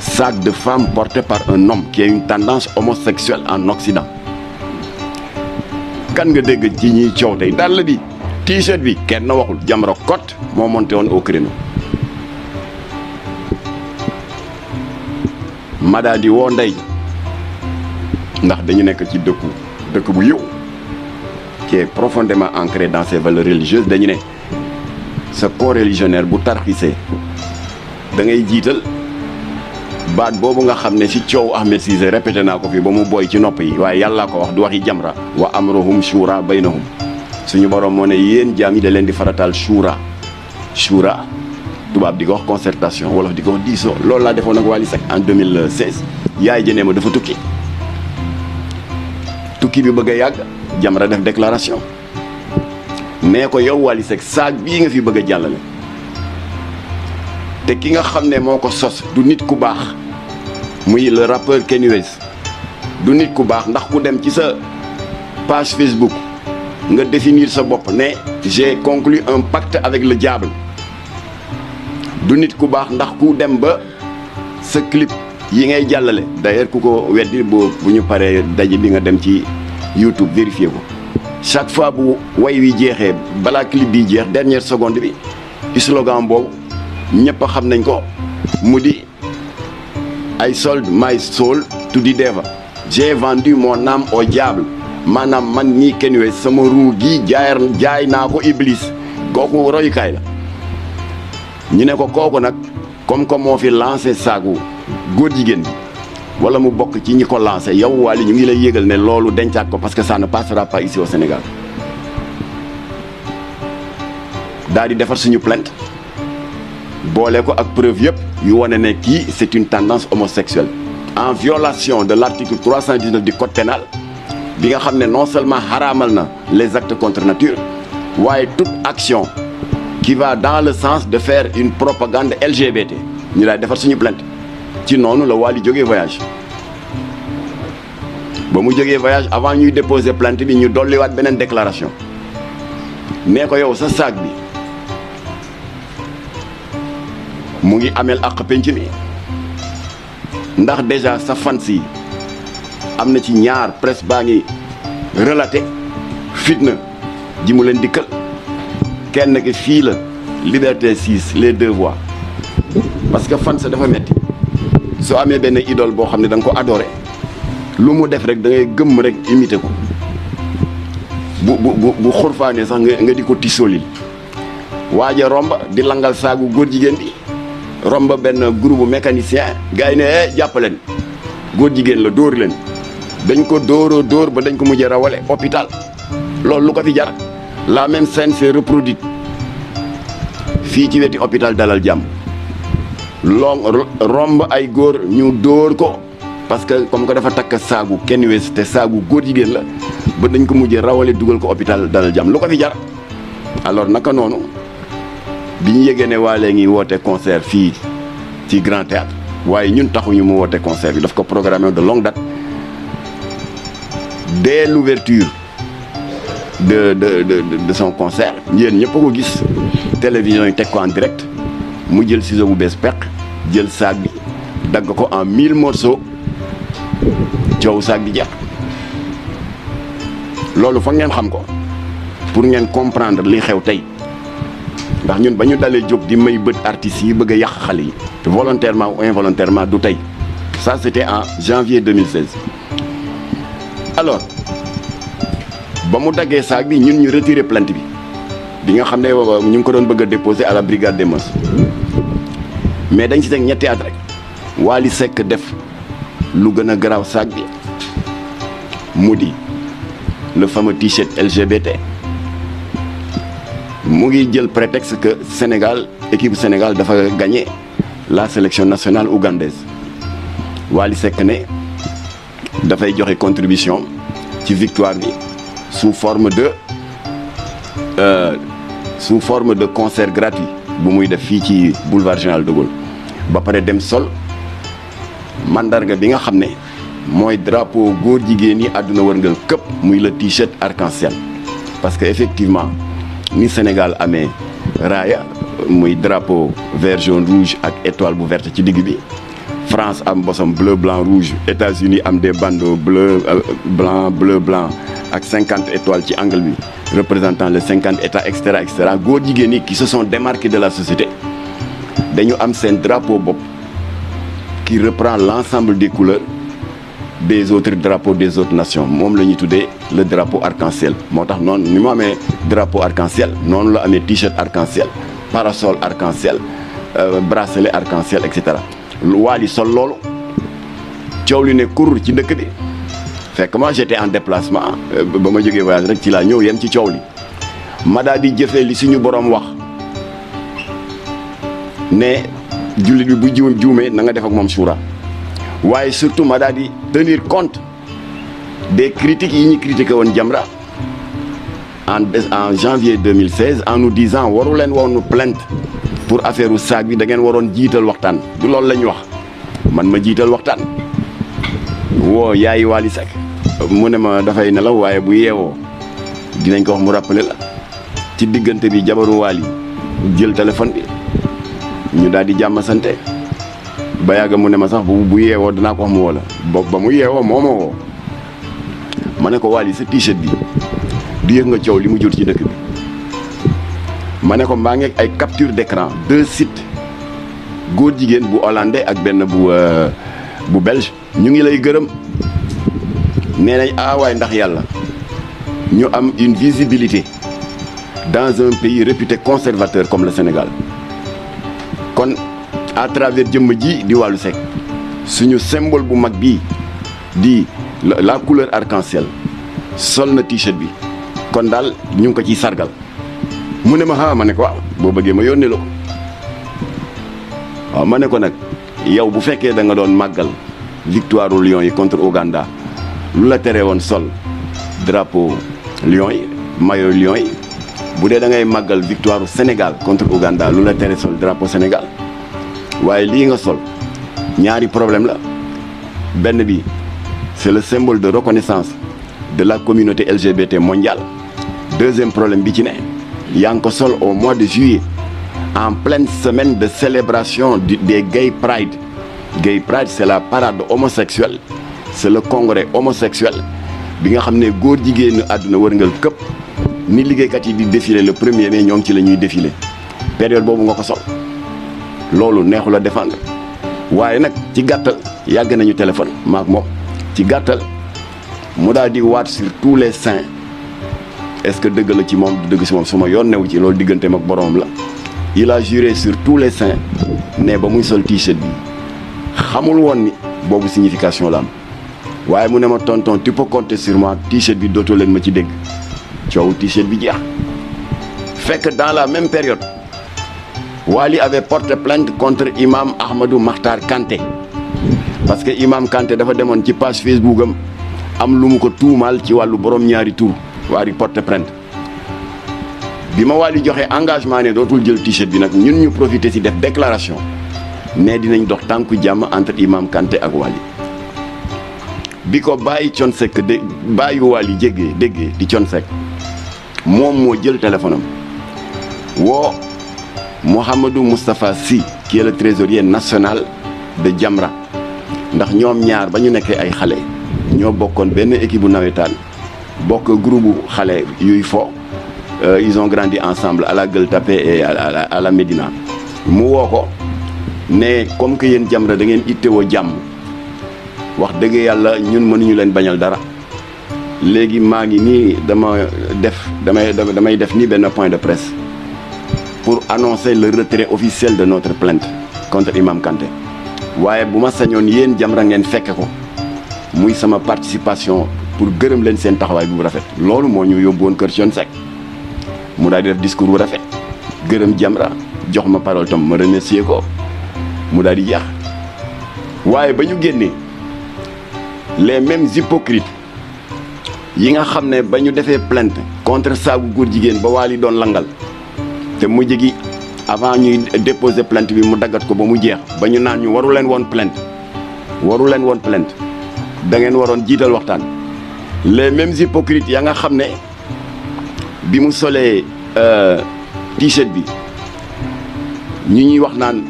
sac de femme porté par un homme qui a une tendance homosexuelle en Occident kan nga dégg ci ñiy coow tey dàll bi t-shirt bi kenn waxul Jamra Cotte moo monté woon au créneau ma daal di woo ndey ndax dañu nekk ci dëkk bu yiw qui est profondément ancré dans ses valeurs religieuses dañu ne sa co-religionnaire bu tarxisee da ngay jiital baat boobu nga xam ne ci coow Ahmed Cissé répété naa ko fi ba mu booy ci nopp yi waaye yàllaa ko wax du waxi Jamra wa amruhum shura baynahum suñu borom moo ne yéen jaam yi da leen di farataal shura tubaab di ko wax concertation wolof di ko wax diisoo loolu laa defoon ak Wally Seck en 2016 yaay jënee ma dafa tukki bi bëgg a yàgg Jamra def déclaration nee ko yow Wally Seck saag bii nga fi bëgg a jàllale te ki nga xam ne moo ko sos du nit ku baax muy le rappeur Kanye West du nit ku baax ndax ku dem ci sa page Facebook nga définir sa bopp ne j'ai conclu un pacte avec le diable du nit ku baax ndax ku dem ba sa clip yi ngay jàllale d'ailleurs ku ko weddi bu ñu paree daje bi nga dem ci YouTube vérifier ko chaque fois bu way wi jeexee balaa clip bi jeex dernière seconde bi slogan boobu ñëpp xam nañ ko mu di I sold my soul to the devil j'ai vendu mon âme au diable maanaam man ñii Kanye West sama ruu gi jaay naa ko Iblis kooku royukaay la ñu ne ko kooku nag comme moo fi lancé saagu góor jigéen bi wala mu bokk ci ñi ko lancé yow Wally ñu ngi lay yégal ne loolu dencaat ko parce que ça ne passera pas ici au Sénégal daal di defar suñu plainte boole ko ak preuve yëpp yu wane ne kii c'est une tendance homosexuelle en violation de l'article 319 du code pénal bi nga xam ne non seulement xaraamal na les actes contre nature waaye toute action qui va dans le sens de faire une propagande LGBT ñu lay defar suñu plainte ci noonu la Wally jógee voyage ba mu jógee voyage avant ñuy déposer plainte bi ñu dolliwaat beneen déclaration nee ko yow sa sac bi mu ngi ameel àq penc mi ndax déjà sa fans yi am na ci ñaar presse baa ngi relaté fitna ji mu leen dikkal kenn ki fii la Liberté 6 les 2 voies parce que fans dafa metti soo amee benn idole boo xam ne da nga ko adoré lu mu def rek da ngay gëmm rek imité ko bu xurfaanee sax nga di ko tisolil waaja romba di langal saagu góor jigéen bi romba benn groupe mécanicien gars yi ne jàppaleen góor jigéen la dóor leen dañ ko dóor ba dañ ko mujjee rawale hôpital loolu lu ko fi jar la même scène s'est reproduite fii ci weti hôpital Dalal Jàmm romb ay góor ñu dóor ko parce que comme que dafa takk saagu kenn wees te saagu góor jigéen la ba dañ ko mujjee rawale dugal ko hôpital Dalal Jàmm lu ko fi jar alors naka noonu bi ñu yëgee ne Wally ngi woote concert fii ci Grand Théâtre waaye ñun taxuñu mu woote concert bi daf ko programmé de longue date dès l'ouverture de son concert yéen ñëpp a ko gis télévision yi teg ko en direct mu jël ciseau bu bees peq jël saag bi dagg ko en 1000 morceaux coow saag bi jeex loolu fa ngeen xam ko pour ngeen comprendre li xew tey ndax ñun ba ñu dalee jóg di may bët artistes yi bëgg a yàq xale yi volontairement ou involontairement du tey ça c'était en janvier 2016 alors ba mu daggee saag bi ñun ñu retiré plainte bi nga xam ne ñu ngi ko doon bëgg a déposer à la brigade des mœurs mais dañ ci teg ñetti at rek Wally Seck def lu gën a garaaw saag bi mu di le fameux t-shirt LGBT mu ngi jël prétexte que équipe Sénégal dafa gagné la sélection nationale ougandaise Wally Seck ne dafay joxe contribution ci victoire bi sous forme de concert gratuit bu muy def fii ci boulevard Général de Gaulle ba pare dem sol mandarga bi nga xam ne mooy drapeau góor jigéen yi àdduna wërngal këpp muy le t-shirt arc-en-ciel parce que effectivement ni Sénégal amee raaya muy drapeau vert jaune rouge ak étoile bu verte ci digg bi France am bosom bleu blanc rouge États-Unis am des bandeaux bleu blanc ak 50 étoiles ci angle bi représentant les 50 états et cetera góor jigéen yi qui se sont démarqués de la société dañu am seen drapeau bopp qui reprend l'ensemble des couleurs des autres drapeaux des autres nations moom la ñuy tuddee le drapeau arc-en-ciel moo tax noonu ni mu amee drapeau arc-en-ciel noonu la amee t-shirt arc-en-ciel parasol arc-en-ciel bracelet arc-en-ciel et cetera Wally sol loolu coow li ne kur ci dëkk bi fekk moi j'étais en déplacement ba ma jógee voyage rek ci laa ñëw yem ci coow li ma daal di jëfee li suñu borom wax ne jullit bi bu juumee na nga def ak moom suura waaye surtout ma daal di tenir compte des critiques yi ñu critiqué woon Jamra en janvier 2016 en nous disant waru leen woon plainte pour affaire u saag bi da ngeen waroon jiital waxtaan du loolu la ñu wax man ma jiital waxtaan woo yaayi Wally Seck mu ne ma dafay nelaw waaye bu yeewoo dinañ ko wax mu rappeler la ci diggante bi jabaru Wally jël téléphone bi ñu daal di jàmm sante ba yàgg mu ne ma sax bu yeewoo danaa ko wax mu woo la ba mu yeewoo moo ma woo ma ne ko Wally sa t-shirt bi du yëg nga coow li mu jur ci dëkk bi ma ne ko mbaa ngeeg ay capture d'écran 2 sites góor jigéen bu hollandais ak benn bu belge ñu ngi lay gërëm nee nañ waaye ndax yàlla ñu am une visibilité dans un pays réputé conservateur comme le Sénégal kon à travers jëmm ji di Wally Seck suñu symbole bu mag bii di la couleur arc-en-ciel sol na t-shirt bi kon daal ñu ngi ko ciy sargal mu ne ma ma ne ko waaw boo bëggee ma yónnee la ko waaw ma ne ko nag yow bu fekkee da nga doon màggal victoire u Lions yi contre Ouganda lu la tere woon sol drapeau Lions yi maillot Lions yi bu dee da ngay màggal victoire u Sénégal contre Ouganda lu la tere sol drapeau Sénégal waaye lii nga sol ñaari problème la benn bi c'est le symbole de reconnaissance de la communauté LGBT mondiale deuxième problème bi ci ne yaa ngi ko sol au mois de juillet en pleine semaine de célébration des Gay Pride Gay Pride c'est la parade homosexuelle c'est le congrès homosexuel bi nga xam ne góor jigéenu àdduna wërngal këpp ni liggéeykat yi di défilé le 1er mai ñoom ci la ñuy défilé période boobu nga ko sol loolu neexul a défendre waaye nag ci gàttal yàgg nañu téléphone maak moom ci gàttal mu daal di waat sur tous les saints est-ce que dëgg la ci moom du dëgg si moom su ma yoon newu ci loolu digganteem ak boromam la il a juré sur tous les saints ne ba muy sol t-shirt bi xamul woon ni boobu signification la am waaye mu ne ma tonton tu peux compter sur moi t-shirt bi dootoo leen ma ci dégg coow t-shirt bi jeex fekk dans la même période Wally avait porté plainte contre imam Ahmadou Makhtar Kanté parce que imam Kanté dafa demoon ci page Facebook am lu mu ko tuumaal ci wàllu borom ñaari tur Wally porté plainte bi ma Wally joxe engagement ne dootul jël t-shirt bi nag ñun ñu profité ci def déclaration ne dinañ dox tànku jàmm entre imam Kanté ak Wally bi ko bàyyi Thione Seck de bàyyi Wally déggee di Thione Seck moom moo jël téléphone am woo Mouhamadou Moustapha Sy qui est le trésorier national de Jamra ndax ñoom ñaar ba ñu nekkee ay xale ñoo bokkoon benn équipe bu nawetaan bokk groupe xale yuy fo ils ont grandi ensemble à la Gueule Tapée et à la Médina mu woo ko ne comme que yéen Jamra da ngeen ittewoo jàmm wax dëgg yàlla ñun mënuñu leen bañal dara léegi maa ngi nii damay def nii benn point de presse pour annoncer le retrait officiel de notre plainte contre Imam Kanté waaye bu ma sañoon yéen Jamra ngeen fekke ko muy sama participation pour gërëm leen seen taxawaay bu rafet loolu moo ñu yóbbu woon kër Thione Seck mu daal di def discours bu rafet gërëm Jamra jox ma parole tam ma remercier ko mu daal di jeex waaye ba ñu génnee les mêmes hypocrites yi nga xam ne ba ñu defee plainte contre saagu góor jigéen ba Wally doon langal te mujj gi avant ñuy déposer plainte bi mu daggat ko ba mu jeex ba ñu naan ñu waru leen woon plainte da ngeen waroon jiital waxtaan les mêmes hypocrites ya nga xam ne bi mu solee t-shirt bi ñi ñuy wax naan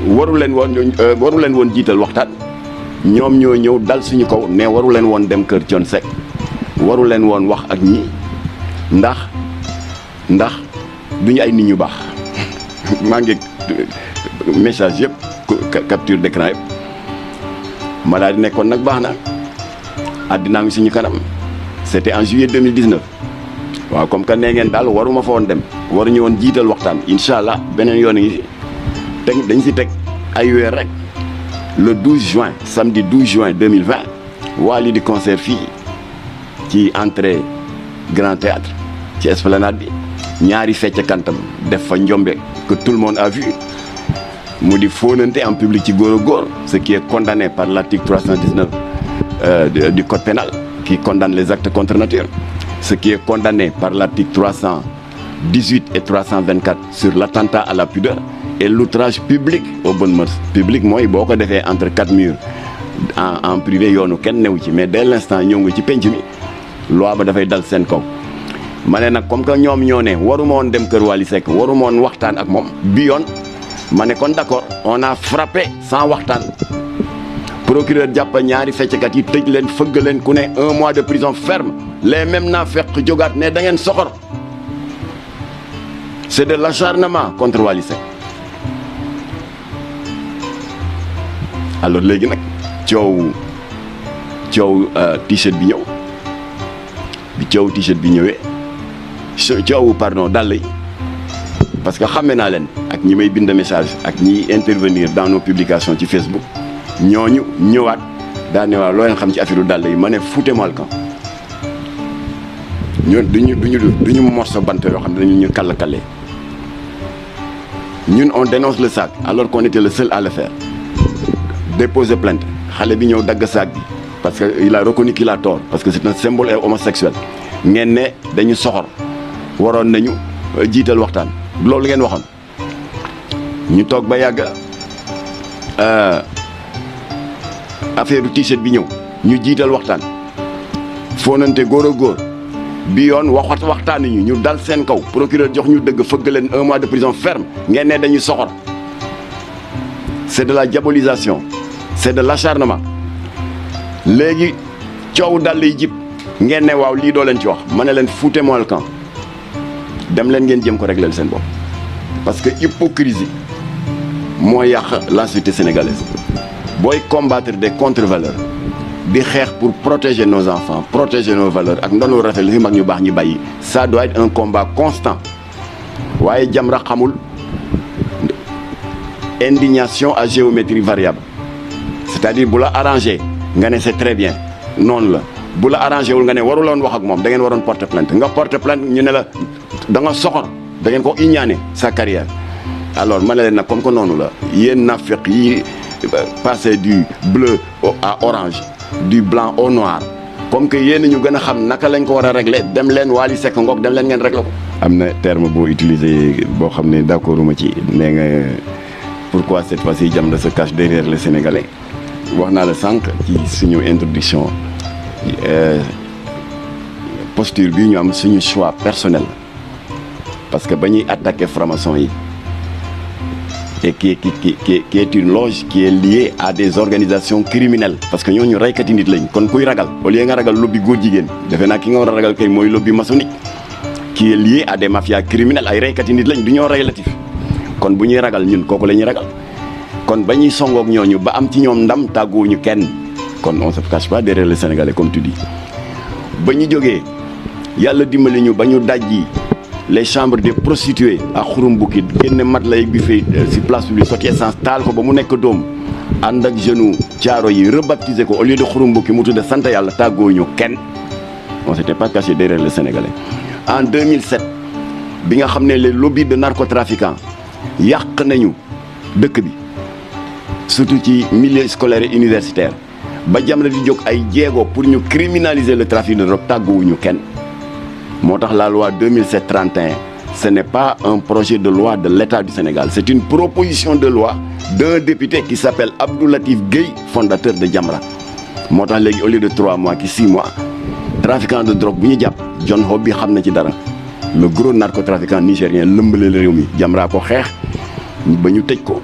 waru leen woon jiital waxtaan ñoom ñoo ñëw dal suñu kaw ne waru leen woon dem kër Thione Seck waru leen woon wax ak ñi ndax duñu ay nit ñu baax maa ngi message yëpp capture d'écran yëpp ma daal di nekkoon nag baax na àddinaa ngi suñu kanam c'était en juillet 2019 waaw comme que nee ngeen daal waruma fa woon dem waruñu woon jiital waxtaan incha allah beneen yoon ngi teg dañ si teg ay weer rek le 12 juin samedi 12 juin 2020 Wally di concert fii ci entrée Grand Théâtre ci esplanade bi ñaari fecc kantam def fa njombe que tout le monde a vu mu di fóonante en public ci góor a góor ce qui est condamné par l'article 319 du code pénal qui condamne les actes contre nature ce qui est condamné par l'article 318 et 324 sur l'attentat à la pudeur et l'outrage public aux bonnes mœurs public mooy boo ko defee entre quatre murs en privé yoonu kenn newu ci mais dès l'instant ñëw nga ci penc mi loi ba dafay dal seen kaw ma ne nag comme que ñoom ñoo ne waruma woon dem kër Wally Seck waruma woon waxtaan ak moom bi yoon ma ne kon d'accord on a frappé sans waxtaan procureur jàppa ñaari fecckat yi tëj leen fëgg leen ku ne 1 mois de prison ferme les mêmes naa fekk jógaat ne da ngeen soxor c'est de l'acharnement contre Wally Seck alors léegi nag coow t-shirt bi ñëw bi coow t-shirt bi ñëwee coow pardon dàll yi parce que xàmme naa leen ak ñi may bind message ak ñiy intervenir dans nos publications ci Facebook ñooñu ñëwaat daa ne waaw loo leen xam ci affaire dàll yi ma ne foutez-moi le camp ñun duñu morso bant yoo xam ne dañu ñu kàll-kallee ñun on dénonce le sac alors qu'on était le seul à le faire déposer plainte xale bi ñëw dagg sac bi parce que il a reconnu qu'il a tort parce que c'est un symbole homosexuel ngeen ne dañu soxor waroon nañu jiital waxtaan loolu ngeen waxoon ñu toog ba yàgg affaire du t-shirt bi ñëw ñu jiital waxtaan foonante góor a góor bi yoon waxtaanuñu ñu dal seen kaw procureur jox ñu dëgg fëgg leen 1 mois de prison ferme ngeen ne dañuy soxor c'est de la diabolisation c'est de l'acharnement léegi coow dal yi jib ngeen ne waaw lii doo leen ci wax ma ne leen foutez-moi le camp dem leen ngeen jëm ko régler seen bopp parce que hypocrisie moo yàq la société sénégalaise booy combattre des contre-valeurs di xeex pour protéger nos enfants protéger nos valeurs ak ndono rafet li fi mag ñu baax ñi bàyyi ça doit être un combat constant waaye Jamra xamul indignation à géométrie variable c'est-à-dire bu la arrangé nga ne c'est très bien noonu la bu la arrangé wul nga ne waruloon wax ak moom da ngeen waroon porter plainte nga porter plainte ñu ne la da nga soxor da ngeen ko iñaane sa carrière alors ma ne leen nag comme que noonu la yéen nafiq yi passé du bleu à orange du blanc au noir comme que yéen ñu gën a xam naka lañ ko war a régler dem leen Wally Seck ngoog dem leen ngeen régler ko. am na terme boo utilisé boo xam ne d'accord uma ci nee nga pourquoi cette fois-ci Jamra se cache derrière les Sénégalais wax naa la sànq ci suñu introduction posture bi ñu am suñu choix personnel parce que ba ñuy attaquer franc-maçon yi et qui est une loge qui est liée à des organisations criminelles parce que ñooñu reykati nit lañ kon kuy ragal au lieu nga ragal lobby góor jigéen defe naa ki nga war a ragal kay mooy lobby maçonnique qui est lié à des mafias criminelles ay reykati nit lañ du ñoo relatif kon bu ñuy ragal ñun kooku la ñuy ragal kon ba ñuy songoog ñooñu ba am ci ñoom ndam tàgguwuñu kenn kon on se cache pas derrière les Sénégalais comme tu dis ba ñu jógee yàlla dimbali ñu ba ñu dajji les chambres des prostituées à Khouroumbouki génne mat lay bi fay si place publique sotti essence taal ko ba mu nekk doom ànd ak jeune caaro yi rebaptisé ko au lieu de Khouroumbouki mu tudd sant yàlla tàggooñu kenn on s'était pas caché derrière les Sénégalais. En 2007 bi nga xam ne les lobbies de narcotrafiquants yàq nañu dëkk bi surtout ci milieu scolaire et universitaire ba Jamra di jóg ay jéego pour ñu criminaliser le trafic de drogue tàgguwuñu kenn. moo tax la loi 2007-31 ce n'est pas un projet de loi de l'État du Sénégal c'est une proposition de loi d'un député qui s'appelle Abdou Latif Gueye fondateur de Jamra moo tax léegi au lieu de 3 mois ki 6 mois trafiquant de drogue bu ñu jàpp John Hope bi xam na ci dara le gros narcotrafiquant nigérien lëmbale réew mi Jamra ko xeex ba ñu tëj ko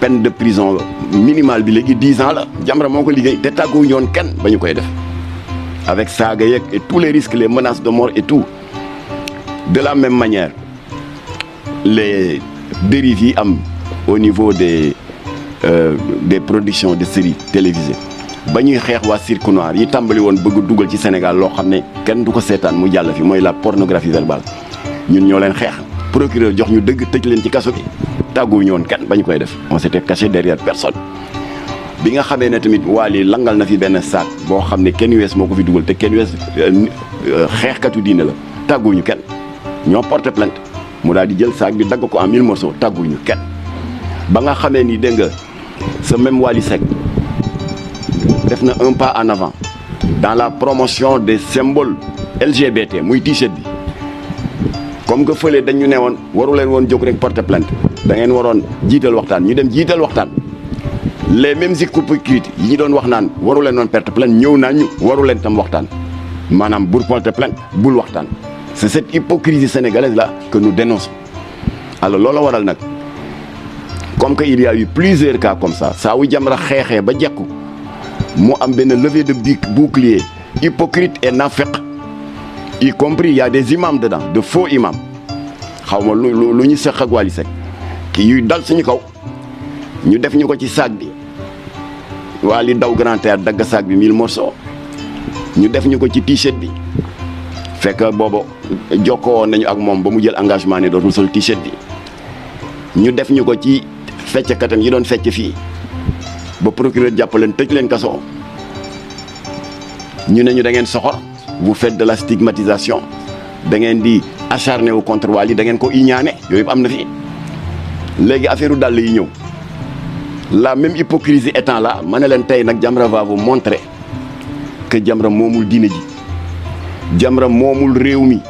peine de prison minimale bi léegi 10 ans la Jamra moo ko liggéey te tàgguwu ñoon kenn ba ñu koy def avec saaga yeeg et tous les risques les menaces de mort et tout de la même manière les dérives yi am au niveau des productions de séries télévisées ba ñuy xeex waa cirque noir yi tàmbali woon bëgg dugal ci Sénégal loo xam ne kenn du ko seetaan mu jàll fi mooy la pornographie verbale ñun ñoo leen xeex procureur jox ñu dëgg tëj leen ci kaso bi tàgguwu ñoon kenn ba ñu koy def on s'était caché derrière personne. bi nga xamee ne tamit Wally langal na fi benn saak boo xam ne Kenn West moo ko fi dugal te Kenn West xeexkatu diine la tàgguñu kenn ñoo porté plainte mu daal di jël saak bi dagg ko en 1000 morceaux tàgguñu kenn ba nga xamee ni dégg nga ce même Wally Seck def na un pas en avant dans la promotion des symboles LGBT muy t-shirt bi comme que fële dañu ne woon waru leen woon jóg rek porté plainte da ngeen waroon jiital waxtaan ñu dem jiital waxtaan les mêmes hypocrites yi ñu doon wax naan waru leen doon perte plainte ñëw naa ñu waru leen tam waxtaan maanaam bul porter plainte bul waxtaan c'est cette hypocrisie sénégalaise là que nous dénonçons alors loolu waral nag comme que il y a eu plusieurs cas comme ça saa wu Jamra xeexee ba jekku mu am benn levée de bouclier hypocrite et nafiq y compris il y a des imams dedans de faux imams xaw ma lu ñu seq ak Wally Seck ki yuy dal suñu kaw ñu def ñu ko ci sac bi Wally daw Grand Théâtre dagg sac bi 1000 morceaux ñu def ñu ko ci t-shirt bi fekk boobu jokkoo woon nañu ak moom ba mu jël engagement ne dootul sol t-shirt bi ñu def ñu ko ci fecckatam yi doon fecc fii ba procureur jàpp leen tëj leen kaso ñu ne ñu da ngeen soxor vous faites de la stigmatisation da ngeen di acharné wu contre Wally da ngeen ko iñaane yooyu am na fi léegi affaire u dàll yi ñëw la même hypocrisie étant là ma ne leen tey nag Jamra va vous montrer que Jamra moomul diine ji Jamra moomul réew mi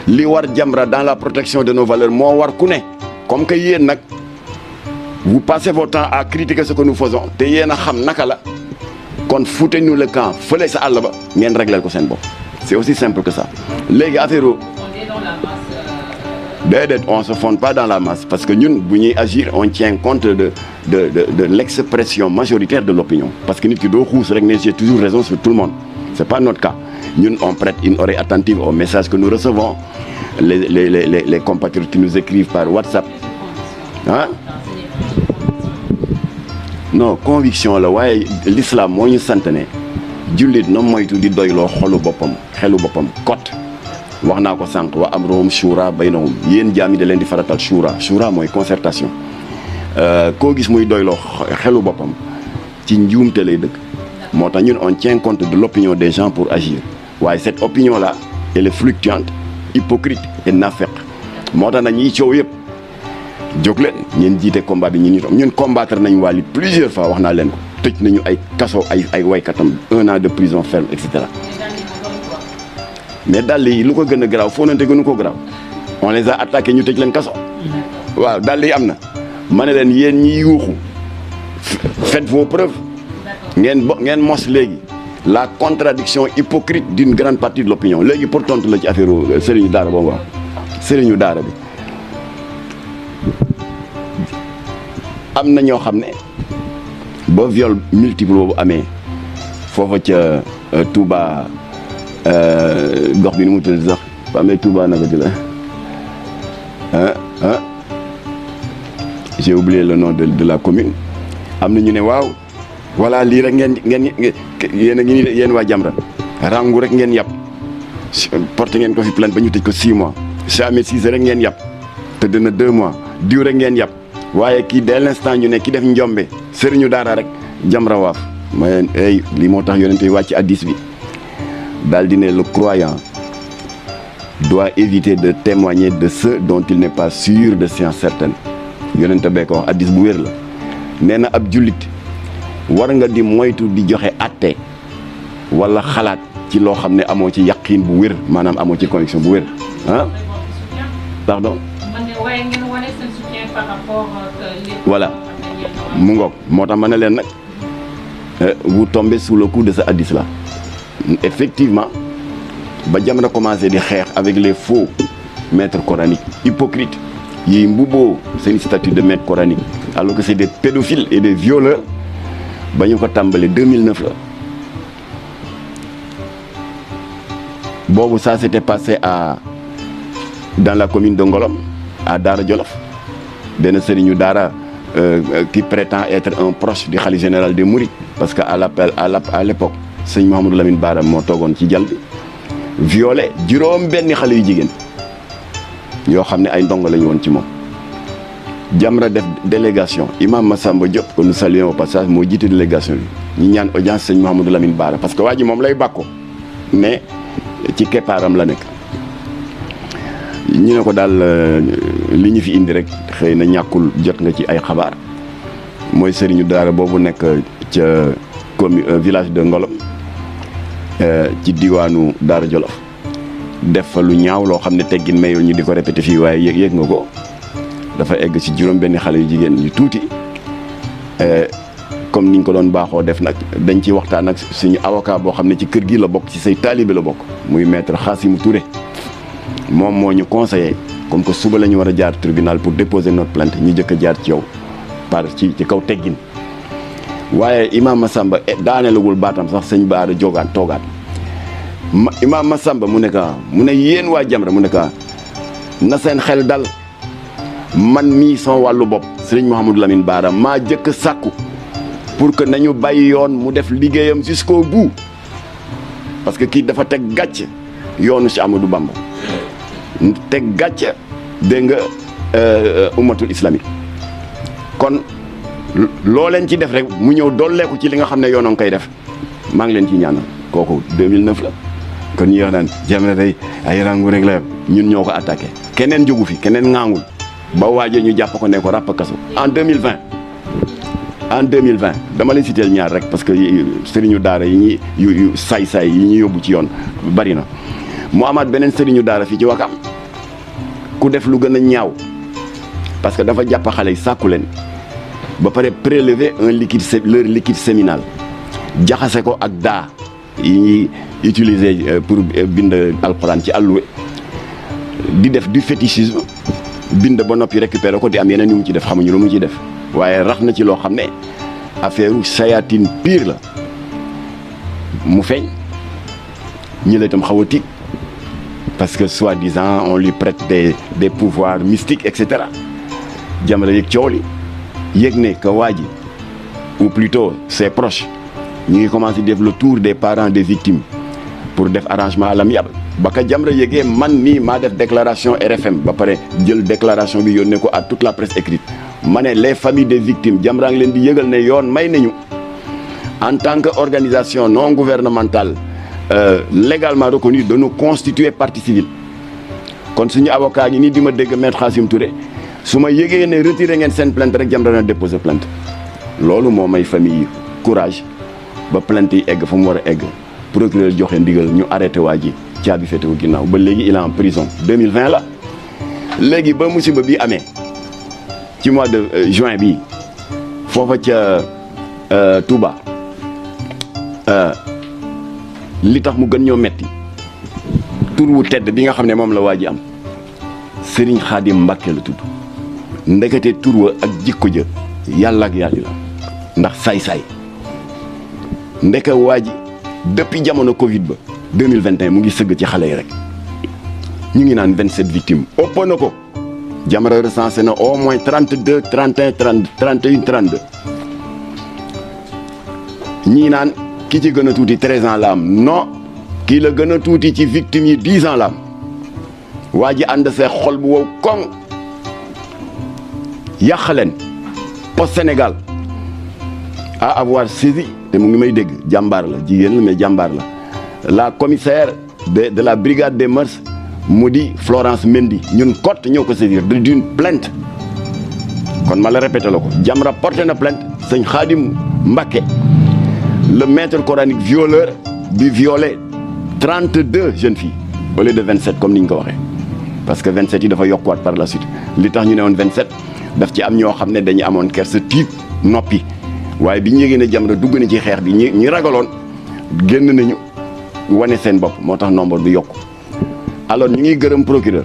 li war Jamra dans la protection de nos valeurs moo war ku ne comme que yéen nag vous passez votre temps à critiquer ce que nous faisons te yéen a xam naka la kon foutez-nous le camp fële sa àll ba ngeen régleel ko seen bopp c'est aussi simple que ça léegi affaire déedéet on se fonde pas dans la masse parce que ñun bu ñuy agir on tient compte de l'expression majoritaire de l'opinion parce que nit ki doo xuus rek ne j'ai toujours raison sur tout le monde c'est pas notre cas ñun on prête une oreille attentive aux messages que nous recevons les compatriotes qui nous écrivent par WhatsApp ah non conviction la waaye l'islam moo ñu sant ne jullit na moytu di doyloo xelu boppam kot wax naa ko sànq wa amruhum shura baynahum yéen jaam yi da leen di faratal shura mooy concertation koo gis muy doyloo xelu boppam ci njuumte lay dëkk moo tax ñun on tient compte de l'opinion des gens pour agir waaye cette opinion là elle est fluctuante hypocrite et naafeq moo tax na ñiy coow yëpp jóg leen ñeen jiite combat bi ñun combattre nañ Wally plusieurs fois wax naa leen ko tëj nañu ay kaso ay waykatam 1 an de prison ferme et cetera mais dàll yi lu ko gën a garaaw foo nante gënu ko garaaw on les a attaqués ñu tëj leen kaso waaw dàll yi am na ma ne leen yéen ñi yuuxu faites vos preuves ngeen mos léegi la contradiction hypocrite d'une grande partie de l'opinion léegi pour tontu la ci affaire sëriñu daara boobu wax sëriñu daara bi am na ñoo xam ne ba viol multiple boobu amee foofa ca Touba gox bi nu mu tudd sax ba amee Touba naka di la j'ai oublié le nom de la commune am na ñu ne waaw voilà lii rek ngeen yéen a ngi nii yéen waa Jamra rangu rek ngeen yàpp porté ngeen ko fi plainte ba ñu tëj ko 6 mois Cheikh Ahmed Cissé rek ngeen yàpp te dina 2 mois diw rek ngeen yàpp waaye kii dès l'instant ñu ne ki def njombe sëriñu daara rek Jamra waaf ma leen ay lii moo tax yonente yi wàcc hadiis bi daal di ne le croyant doit éviter de témoigner de ceux dont il n'est pas sûr de science certaine yonente bee ko wax hadiis bu wér la nee na ab jullit war nga di moytu di joxe atte wala xalaat ci loo xam ne amoo ci yaqiin bu wér maanaam amoo ci conviction bu wér ah pardon voilà mu ngoog moo tax ma ne leen nag vous tombez sous le coup de ce hadith là effectivement ba Jamra commencé di xeex avec les faux maîtres coraniques hypocrites yi mbubboo seen statut de maître coranique alors que c'est des pédophiles et des violeurs ba ñu ko tàmbali 2009 la boobu ça s'était passé dans la commune de Ngolom à Daara Jolof benn sëriñu daara qui prétend être un proche du khalife général des Mourides parce que à l'époque sëñ Mouhamadou Lamine Bara moo toogoon ci jal bi violé juróom benn xale yu jigéen yoo xam ne ay ndongo lañu woon ci moom Jamra def délégation imam Massamba Diop que nous saluons au passage moo jiite délégation bi ñu ñaan audience sëñ Mouhamadou Lamine Bara parce que waa ji moom lay bàkko mais ci keppaaram la nekk ñu ne ko daal li ñu fi indi rek xëy na ñàkkul jot nga ci ay xabaar mooy sëriñu daara boobu nekk ca commune village de Ngolom ci diwaanu Daara Jolof def fa lu ñaaw loo xam ne teggin mayul ñu di ko répété fii waaye yëg nga ko dafa egg ci juróom benn xale yu jigéen yu tuuti comme niñ ko doon baaxoo def nag dañ ci waxtaan ak suñu avocat boo xam ne ci kër gi la bokk ci say taalibe la bokk muy maître Khassimou Touré moom moo ñu conseillé comme que suba la ñu war a jaar tribunal pour déposer notre plainte ñu jëkk a jaar ci yow par ci kaw teggin waaye imam Massamba daanelagul baatam sax sëñ Baara jogaat toogaat imam Massamba mu ne yéen waa Jamra mu ne na seen xel dal man mii son wàllu bopp sëriñ Mouhamadou Lamine Bara maa jëkk sàkku pour que nañu bàyyi yoon mu def liggéeyam jusqu'au bout parce que kii dafa teg gàcc yoonu ci Amadou Bamba teg gàcc dégg nga ummatul islamique kon loo leen ci def rek mu ñëw dolleeku ci li nga xam ne yoonoo koy def maa ngi leen ci ñaanal kooku 2009 la kon ñi wax naan Jamra day ay rangu rek la ñun ñoo ko attaqué keneen jógu fi keneen ŋaangul ba waajee ñu jàpp ko ne ko ràpp kaso en 2020 dama leen citeel ñaar rek parce que sëriñu daara yi yu saay-saay yi ñu yóbbu ci yoon bari na mu amaat beneen sëriñu daara fii ci Wakam ku def lu gën a ñaaw parce que dafa jàpp xale yi sàkku leen ba pare prélever leur liquide séminal jaxase ko ak daa yi ñuy utiliser pour bind alxuraan ci àlluwe di def du fétichisme bind ba noppi récupérer ko di am yeneen yu mu ci def xamuñu lu mu ci def waaye rax na ci loo xam ne affaire sayatine pire la mu feeñ ñi la itam xaw a tiit parce que soi-disant on lui prête des pouvoirs mystiques et cetera Jamra yëg coow li yëg ne que waa ji ou plutôt ses proches ñu ngi commencé def le tour des parents des victimes pour def arrangement à l'amiable ba ka Jamra yëgee man nii maa def déclaration RFM ba pare jël déclaration bi yónnee ko à toute la presse écrite ma ne les familles des victimes Jamra ngi leen di yëgal ne yoon may nañu en tant que organisation non gouvernementale légalement reconnue de nous constituer partie civile kon suñu avocat yi nii di ma dégg maître Khassim Touré su ma yëgee ne retiré ngeen seen plainte rek Jamra na déposer plainte loolu moo may famille courage ba plainte yi egg fa mu war a egg procureur joxe ndigal ñu arrêté waa ji caabi féetewu ginnaaw ba léegi il est en prison 2020 la léegi ba musiba bi amee ci mois de juin bi foofa ca Touba li tax mu gën ñoo metti tur wu tedd bi nga xam ne moom la waa ji am Serigne Khadim Mbacké la tudd ndekete tur wa ak jikko ja yàlla ak yàlla la ndax saay-saay ndeke waa ji depuis jamono Covid ba 2021 mu ngi sëgg ci xale yi rek ñu ngi naan 27 victimes ëpp na ko Jamra recensé na au moins 32 31 30 31 32 ñii naan ki ci gën a tuuti 13 ans la am non kii la gën a tuuti ci victimes yi 10 ans la am waa ji ànd see xol bu wow koŋ yàqaleen poste Sénégal à avoir saisi te mu ngi may dégg jàmbaar la jigéen la mais jàmbaar la commissaire de la brigade des mœurs mu di Florence Mendy ñun cote ñoo ko saisir d'une plainte kon ma la répété la ko Jamra porté na plainte sëñ Khadim Mbacké le maître coranique violeur bi violé 32 jeunes filles au lieu de 27 comme ni ñu ko waxee parce que 27 yi dafa yokkuwaat par la suite li tax ñu ne woon 27 daf ci am ñoo xam ne dañu amoon kersa tiit noppi waaye bi ñu yëgee ne Jamra dugg na ci xeex bi ñi ragaloon génn nañu wane seen bopp moo tax nombre bi yokku alors ñu ngi gërëm procureur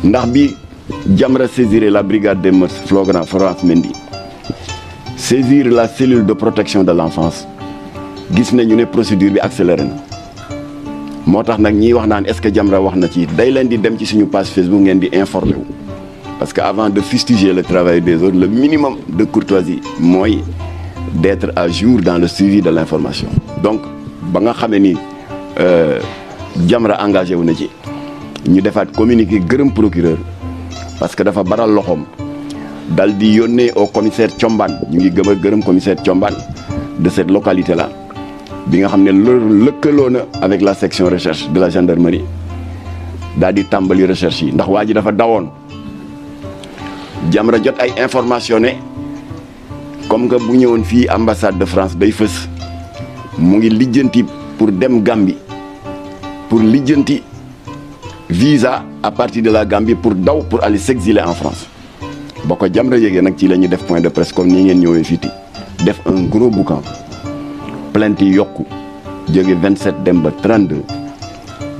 ndax bi Jamra saisir la brigade des mœurs Florence Mendy saisir la cellule de protection de l'enfance gis nañu ne procédure bi accéléré na moo tax nag ñiy wax naan est-ce que Jamra wax na ci day leen di dem ci suñu page Facebook ngeen di informer wu parce que avant de fustiger le travail des autres le minimum de courtoisie mooy d'être à jour dans le suivi de l'information donc ba nga xamee ni Jamra engagé wu na ci ñu defaat communiqué gërëm procureur parce que dafa baral loxoom dal di yónnee au commissaire Thiombane ñu ngi gëm a gërëm commissaire Thiombane de cette localité là bi nga xam ne lëkkaloo na avec la section recherche de la gendarmerie daal di tàmbali recherche yi ndax waa ji dafa dawoon Jamra jot ay information ne comme que bu ñëwoon fii ambassade de France day fës mu ngi lijjanti pour dem Gambie pour lijjanti visa à partir de la Gambie pour daw pour aller s'exiler en France boo ko Jamra yéegee nag ci la ñuy def point de presse comme nii ngeen ñëwee fii def un gros boucan plainte yi yokku jóge 27 dem ba 32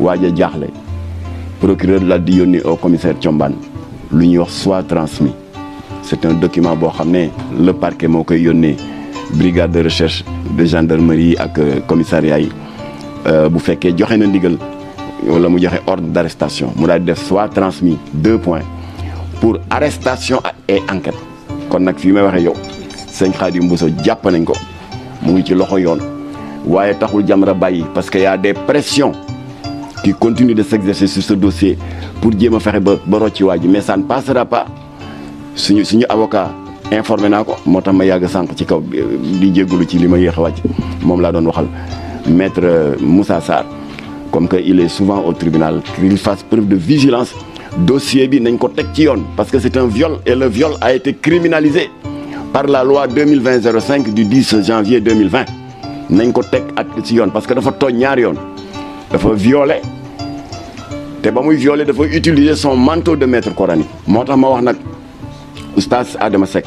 waaj a jaaxle procureur la di yónni au commissaire Thiombane lu ñuy wax soit transmis c'est un document boo xam ne le parquet moo koy yónnee brigade de recherche de gendarmerie ak commissariat yi bu fekkee joxe na ndigal wala mu joxe ordre d'arrestation mu daal di def soit transmis 2 points pour arrestation et enquête kon nag fii may waxee yow sëñ Khadim Bousso jàpp nañ ko mu ngi ci loxo yoon waaye taxul Jamra bàyyi parce que y a des pressions qui continuent de s'exercer sur ce dossier pour jéem a fexe ba rocci waa ji mais ça ne passera pas suñu avocat informé naa ko moo tax ma yàgg sànq ci kaw di jégalu ci li ma yéex a wàcc moom laa doon waxal maître Moussa Sarr comme que il est souvent au tribunal qu'il fasse preuve de vigilance dossier bi nañ ko teg ci yoon parce que c'est un viol et le viol a été criminalisé par la loi 2020-05 du 10 janvier 2020 nañ ko teg at ci yoon parce que dafa tooñ ñaari yoon dafa violé te ba muy violé dafa utiliser son manteau de maître coranique moo tax ma wax nag oustaz Adama Seck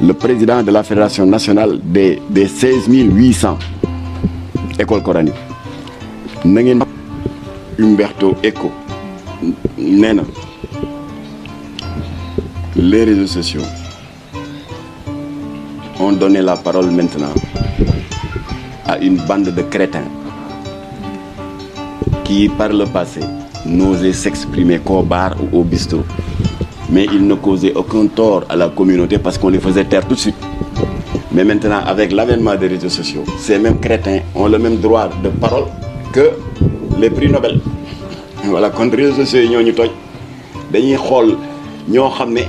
le président de la fédération nationale des 16 800 écoles coraniques na ngeen Umberto Eco nee na les réseaux sociaux ont donné la parole maintenant à une bande de crétins qui, par le passé, n'osaient s'exprimer qu'au bar ou au bistrot. Mais ils ne causaient aucun tort à la communauté parce qu'on les faisait taire tout de suite. Mais maintenant, avec l'avènement des réseaux sociaux, ces mêmes crétins ont le même droit de parole que les prix Nobel. Voilà, contre les réseaux sociaux, ñoo ñu toj dañuy xool ñoo xam ne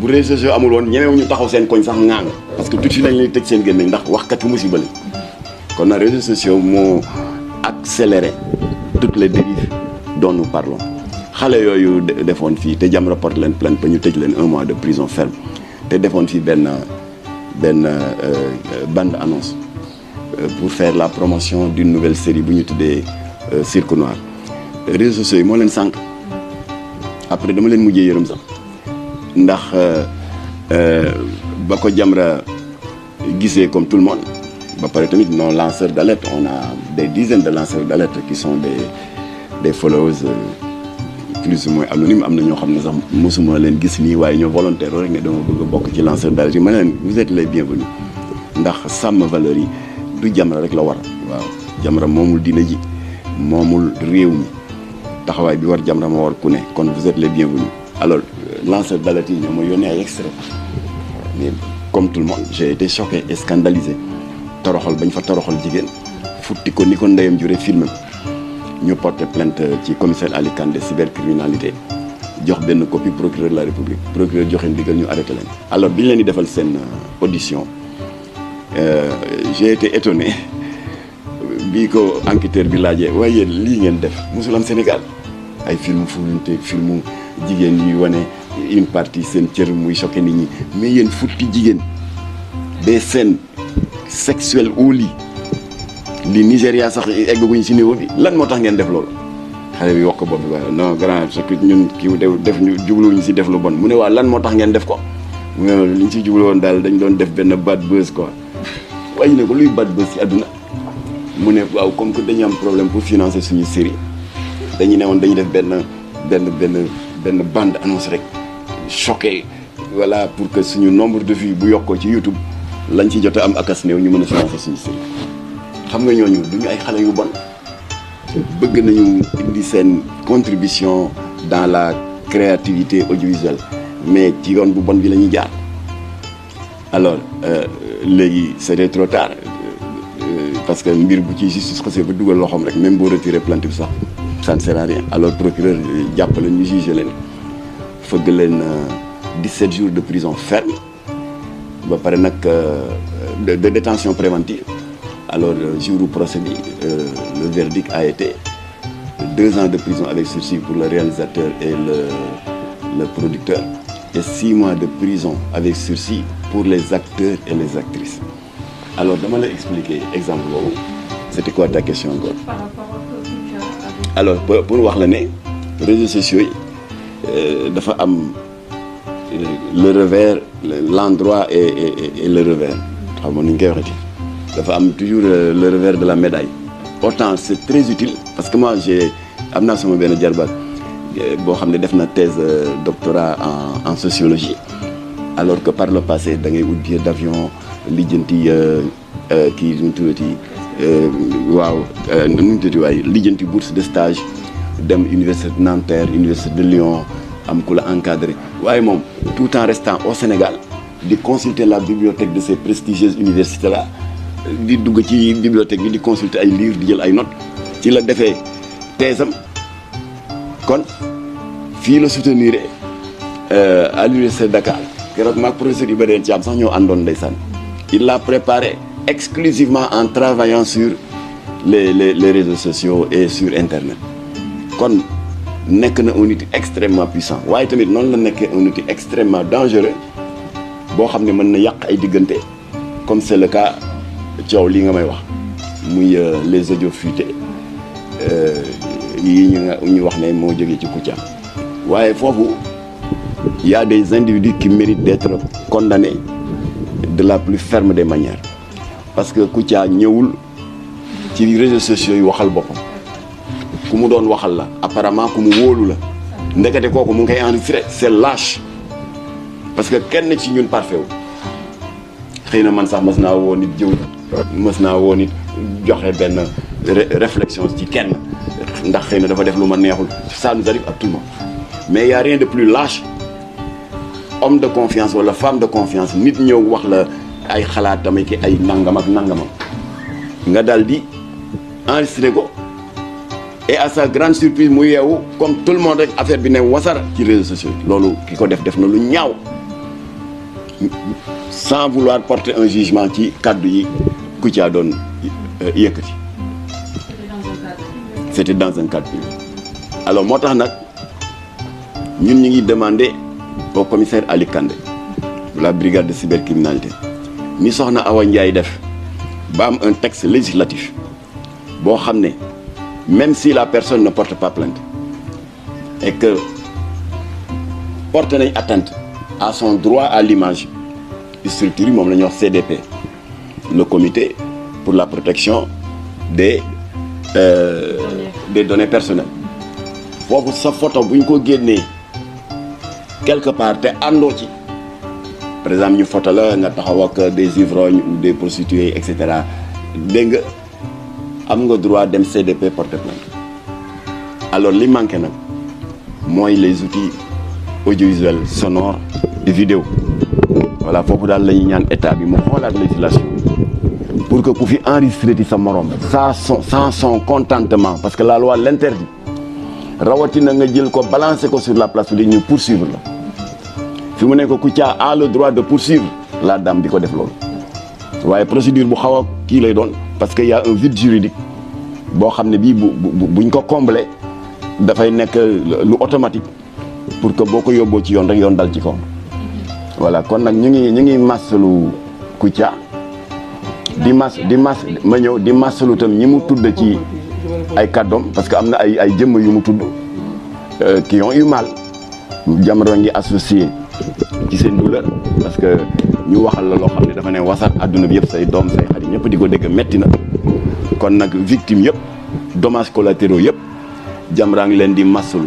bu réseaux sociaux amul woon ñemewu ñu taxaw seen koñ sax ŋaang parce que tout de suite lañ lay tëj seen gémmiñ ndax waxkatu musiba la kon nag réseaux sociaux moo accéléré toutes les dérives dont nous parlons. xale yooyu defoon fii te Jamra porte leen plainte ba ñu tëj leen 1 mois de prison ferme te defoon fii benn bande annonce pour faire la promotion d'une nouvelle série bu ñu tuddee Cirque Noir. Réseaux sociaux yi moo leen sànq après dama leen mujjee yërëm sax ndax ba ko Jamra gisee comme tout le monde ba pare tamit nos lanceurs d'alerte on a des dizaines de lanceurs d'alerte qui sont des followers plus ou moins anonymes am na ñoo xam ne sax mosuma leen gis nii waaye ñoo volontaire rek ne dama bëgg a bokk ci lanceurs d'alerte yi ma leen vous êtes les bienvenus ndax sàmm valeurs yi du Jamra rek la war waaw Jamra moomul dina ji moomul réew mi taxawaay bi war Jamra ma war ku ne kon vous êtes les bienvenus alors lanceur d'alerte yi ñoo ma yónnee ay extrait mais comme tout le monde j'ai été choqué et scandalisé toroxal bañ fa toroxal jigéen futti ko ni ko ndeyam jure filmé ñu porté plainte ci commissaire Ali Kane de cybercriminalité jox benn copie procureur de la République procureur joxe ndigal ñu arrêté leen alors bi ñu leen di defal seen audition j'ai été étonné bii ko enquêteur bi laajee waaye yéen lii ngeen def musul am Sénégal ay film fulunte filmu jigéen yuy wane une partie seen cër muy choqué nit ñi mais yéen futti jigéen des scènes sexuelles au lit li Nigéria sax eggaguñ ci niveau bi lan moo tax ngeen def loolu xale bi wax ko bopp bi waaye non grand ce que ñun kii def ñu jubluwuñ ci def lu bon mu ne waa lan moo tax ngeen def ko mu ne li ñu ci jublu woon daal dañ doon def benn bad buzz quoi waaye ne ko luy bad buzz ci àdduna mu ne waaw comme que dañu am problème pour financer suñu série dañu ne woon dañu def benn bande annonce rek choqué voilà pour que suñu nombre de vues bu yokkoo ci YouTube lañ ci jot a am akas néew ñu mën a financer suñu série xam nga ñooñu duñu ay xale yu bon bëgg nañu indi seen contribution dans la créativité audiovisuelle mais ci yoon bu bon bi la ñuy jaar alors léegi c'était trop tard parce que mbir bu ci justice xasee ba dugal loxoom rek même boo retiré plainte bi sax ça ne sert à rien alors procureur jàpp leen ñu jugé leen fëgg leen 17 jours de prison ferme ba pare nag de détention préventive alors jour du procès bi le verdict a été 2 ans de prison avec sursis pour le réalisateur et le producteur et 6 mois de prison avec sursis pour les acteurs et les actrices. Alors dama la expliquer exemple boobu c'était quoi ta question encore? Par rapport au Kouthia. Alors pour wax la ne réseaux sociaux yi dafa am le revers l'endroit et le revers xam nga ni ñu koy waxati dafa am toujours le revers de la médaille. Autant c'est très utile parce que moi am naa sama benn jarbaat boo xam ne def na thèse doctorat en sociologie alors que par le passé da ngay ut billet d'avion lijjanti kii nu mu tuddati waaw nu mu tuddati waaye lijjanti bourse de stage dem université de Nanterre université de Lyon am ku la encadré waaye moom tout en restant au Sénégal di consulter la bibliothèque de ces prestigieuses universités là di dugg ci bibliothèque bi di consulter ay livres di jël ay notes ci la defee thèse am kon fii la soutenir à l'université de Dakar keroog maag professeur Ibrahima Thiam sax ñoo àndoon ndeysaan il l'a préparé exclusivement en travaillant sur les réseaux sociaux et sur internet kon nekk na un outil extrêmement puissant waaye tamit noonu la nekkee un outil extrêmement dangereux boo xam ne mën na yàq ay diggante comme c'est le cas coow li nga may wax muy les audios fuités yi ñu wax ne moo jógee ci Kouthia waaye foofu il y a des individus qui méritent d'être condamnés de la plus ferme des manières parce que Kouthia ñëwul ci réseaux sociaux yi waxal boppam ku mu doon waxal la apparemment ku mu wóolu la ndekete kooku mu ngi koy enregistré c'est lâche parce que kenn ci ñun parfait wu xëy na man sax mës naa woo nit jëw mës naa woo nit joxe benn réflexion ci kenn ndax xëy na dafa def lu ma neexul ça nous arrive à tout le monde mais y a rien de plus lâche homme de confiance wala femme de confiance nit ñëw wax la ay xalaatam ki ay nangam ak nangamam nga daal di enregistré ko et à sa grande surprise mu yeewu comme tout le monde rek affaire bi ne wasara ci réseaux sociaux loolu ki ko def na lu ñaaw sans vouloir porter un jugement ci kàddu yi Kouthia doon yëkkati c'était dans un cadre privé alors moo tax nag ñun ñu ngi demander au commissaire Ali Kandé de la brigade de cybercriminalité mi soxna Awa Ndiaye def ba am un texte législatif boo xam ne même si la personne ne porte pas plainte et que porte nañ atteinte à son droit à l'image structure moom la ñuy wax CDP le comité pour la protection des données personnelles foofu sa photo bu ñu ko génnee quelque part te àndoo ci par exemple ñu photo la nga taxaw ak des ivrognes ou des prostituées et cetera dégg nga am nga droit dem CDP porter plainte alors li manqué nag mooy les outils audiovisuels sonores et vidéo voilà foofu daal la ñuy ñaan état bi mu xoolaat législation pour que ku fi enregistré ci sa morom sans son contentement parce que la loi l'interdit rawatina nga jël ko balancer ko sur la place publique ñu poursuivre la fi mu ne ko Kouthia a le droit de poursuivre la dame bi ko def loolu waaye procédure bu xaw a kii lay doon parce que y a un vide juridique boo xam ne bii buñ ko combler dafay nekk lu automatique pour que boo ko yóbboo ci yoon rek yoon dal ci kaw voilà kon nag ñu ngi masalu Kouthia di masalu tam ñi mu tudd ci ay kàddoom parce que am na ay jëmm yu mu tudd qui ont eu mal Jamra ngi associé ci seen douleur parce que ñu waxal la loo xam ne dafa ne wasat adduna bi yëpp say doom say xarit ñëpp di ko dégg metti na kon nag victime yëpp dommages collatéraux yëpp Jamra ngi leen di masalu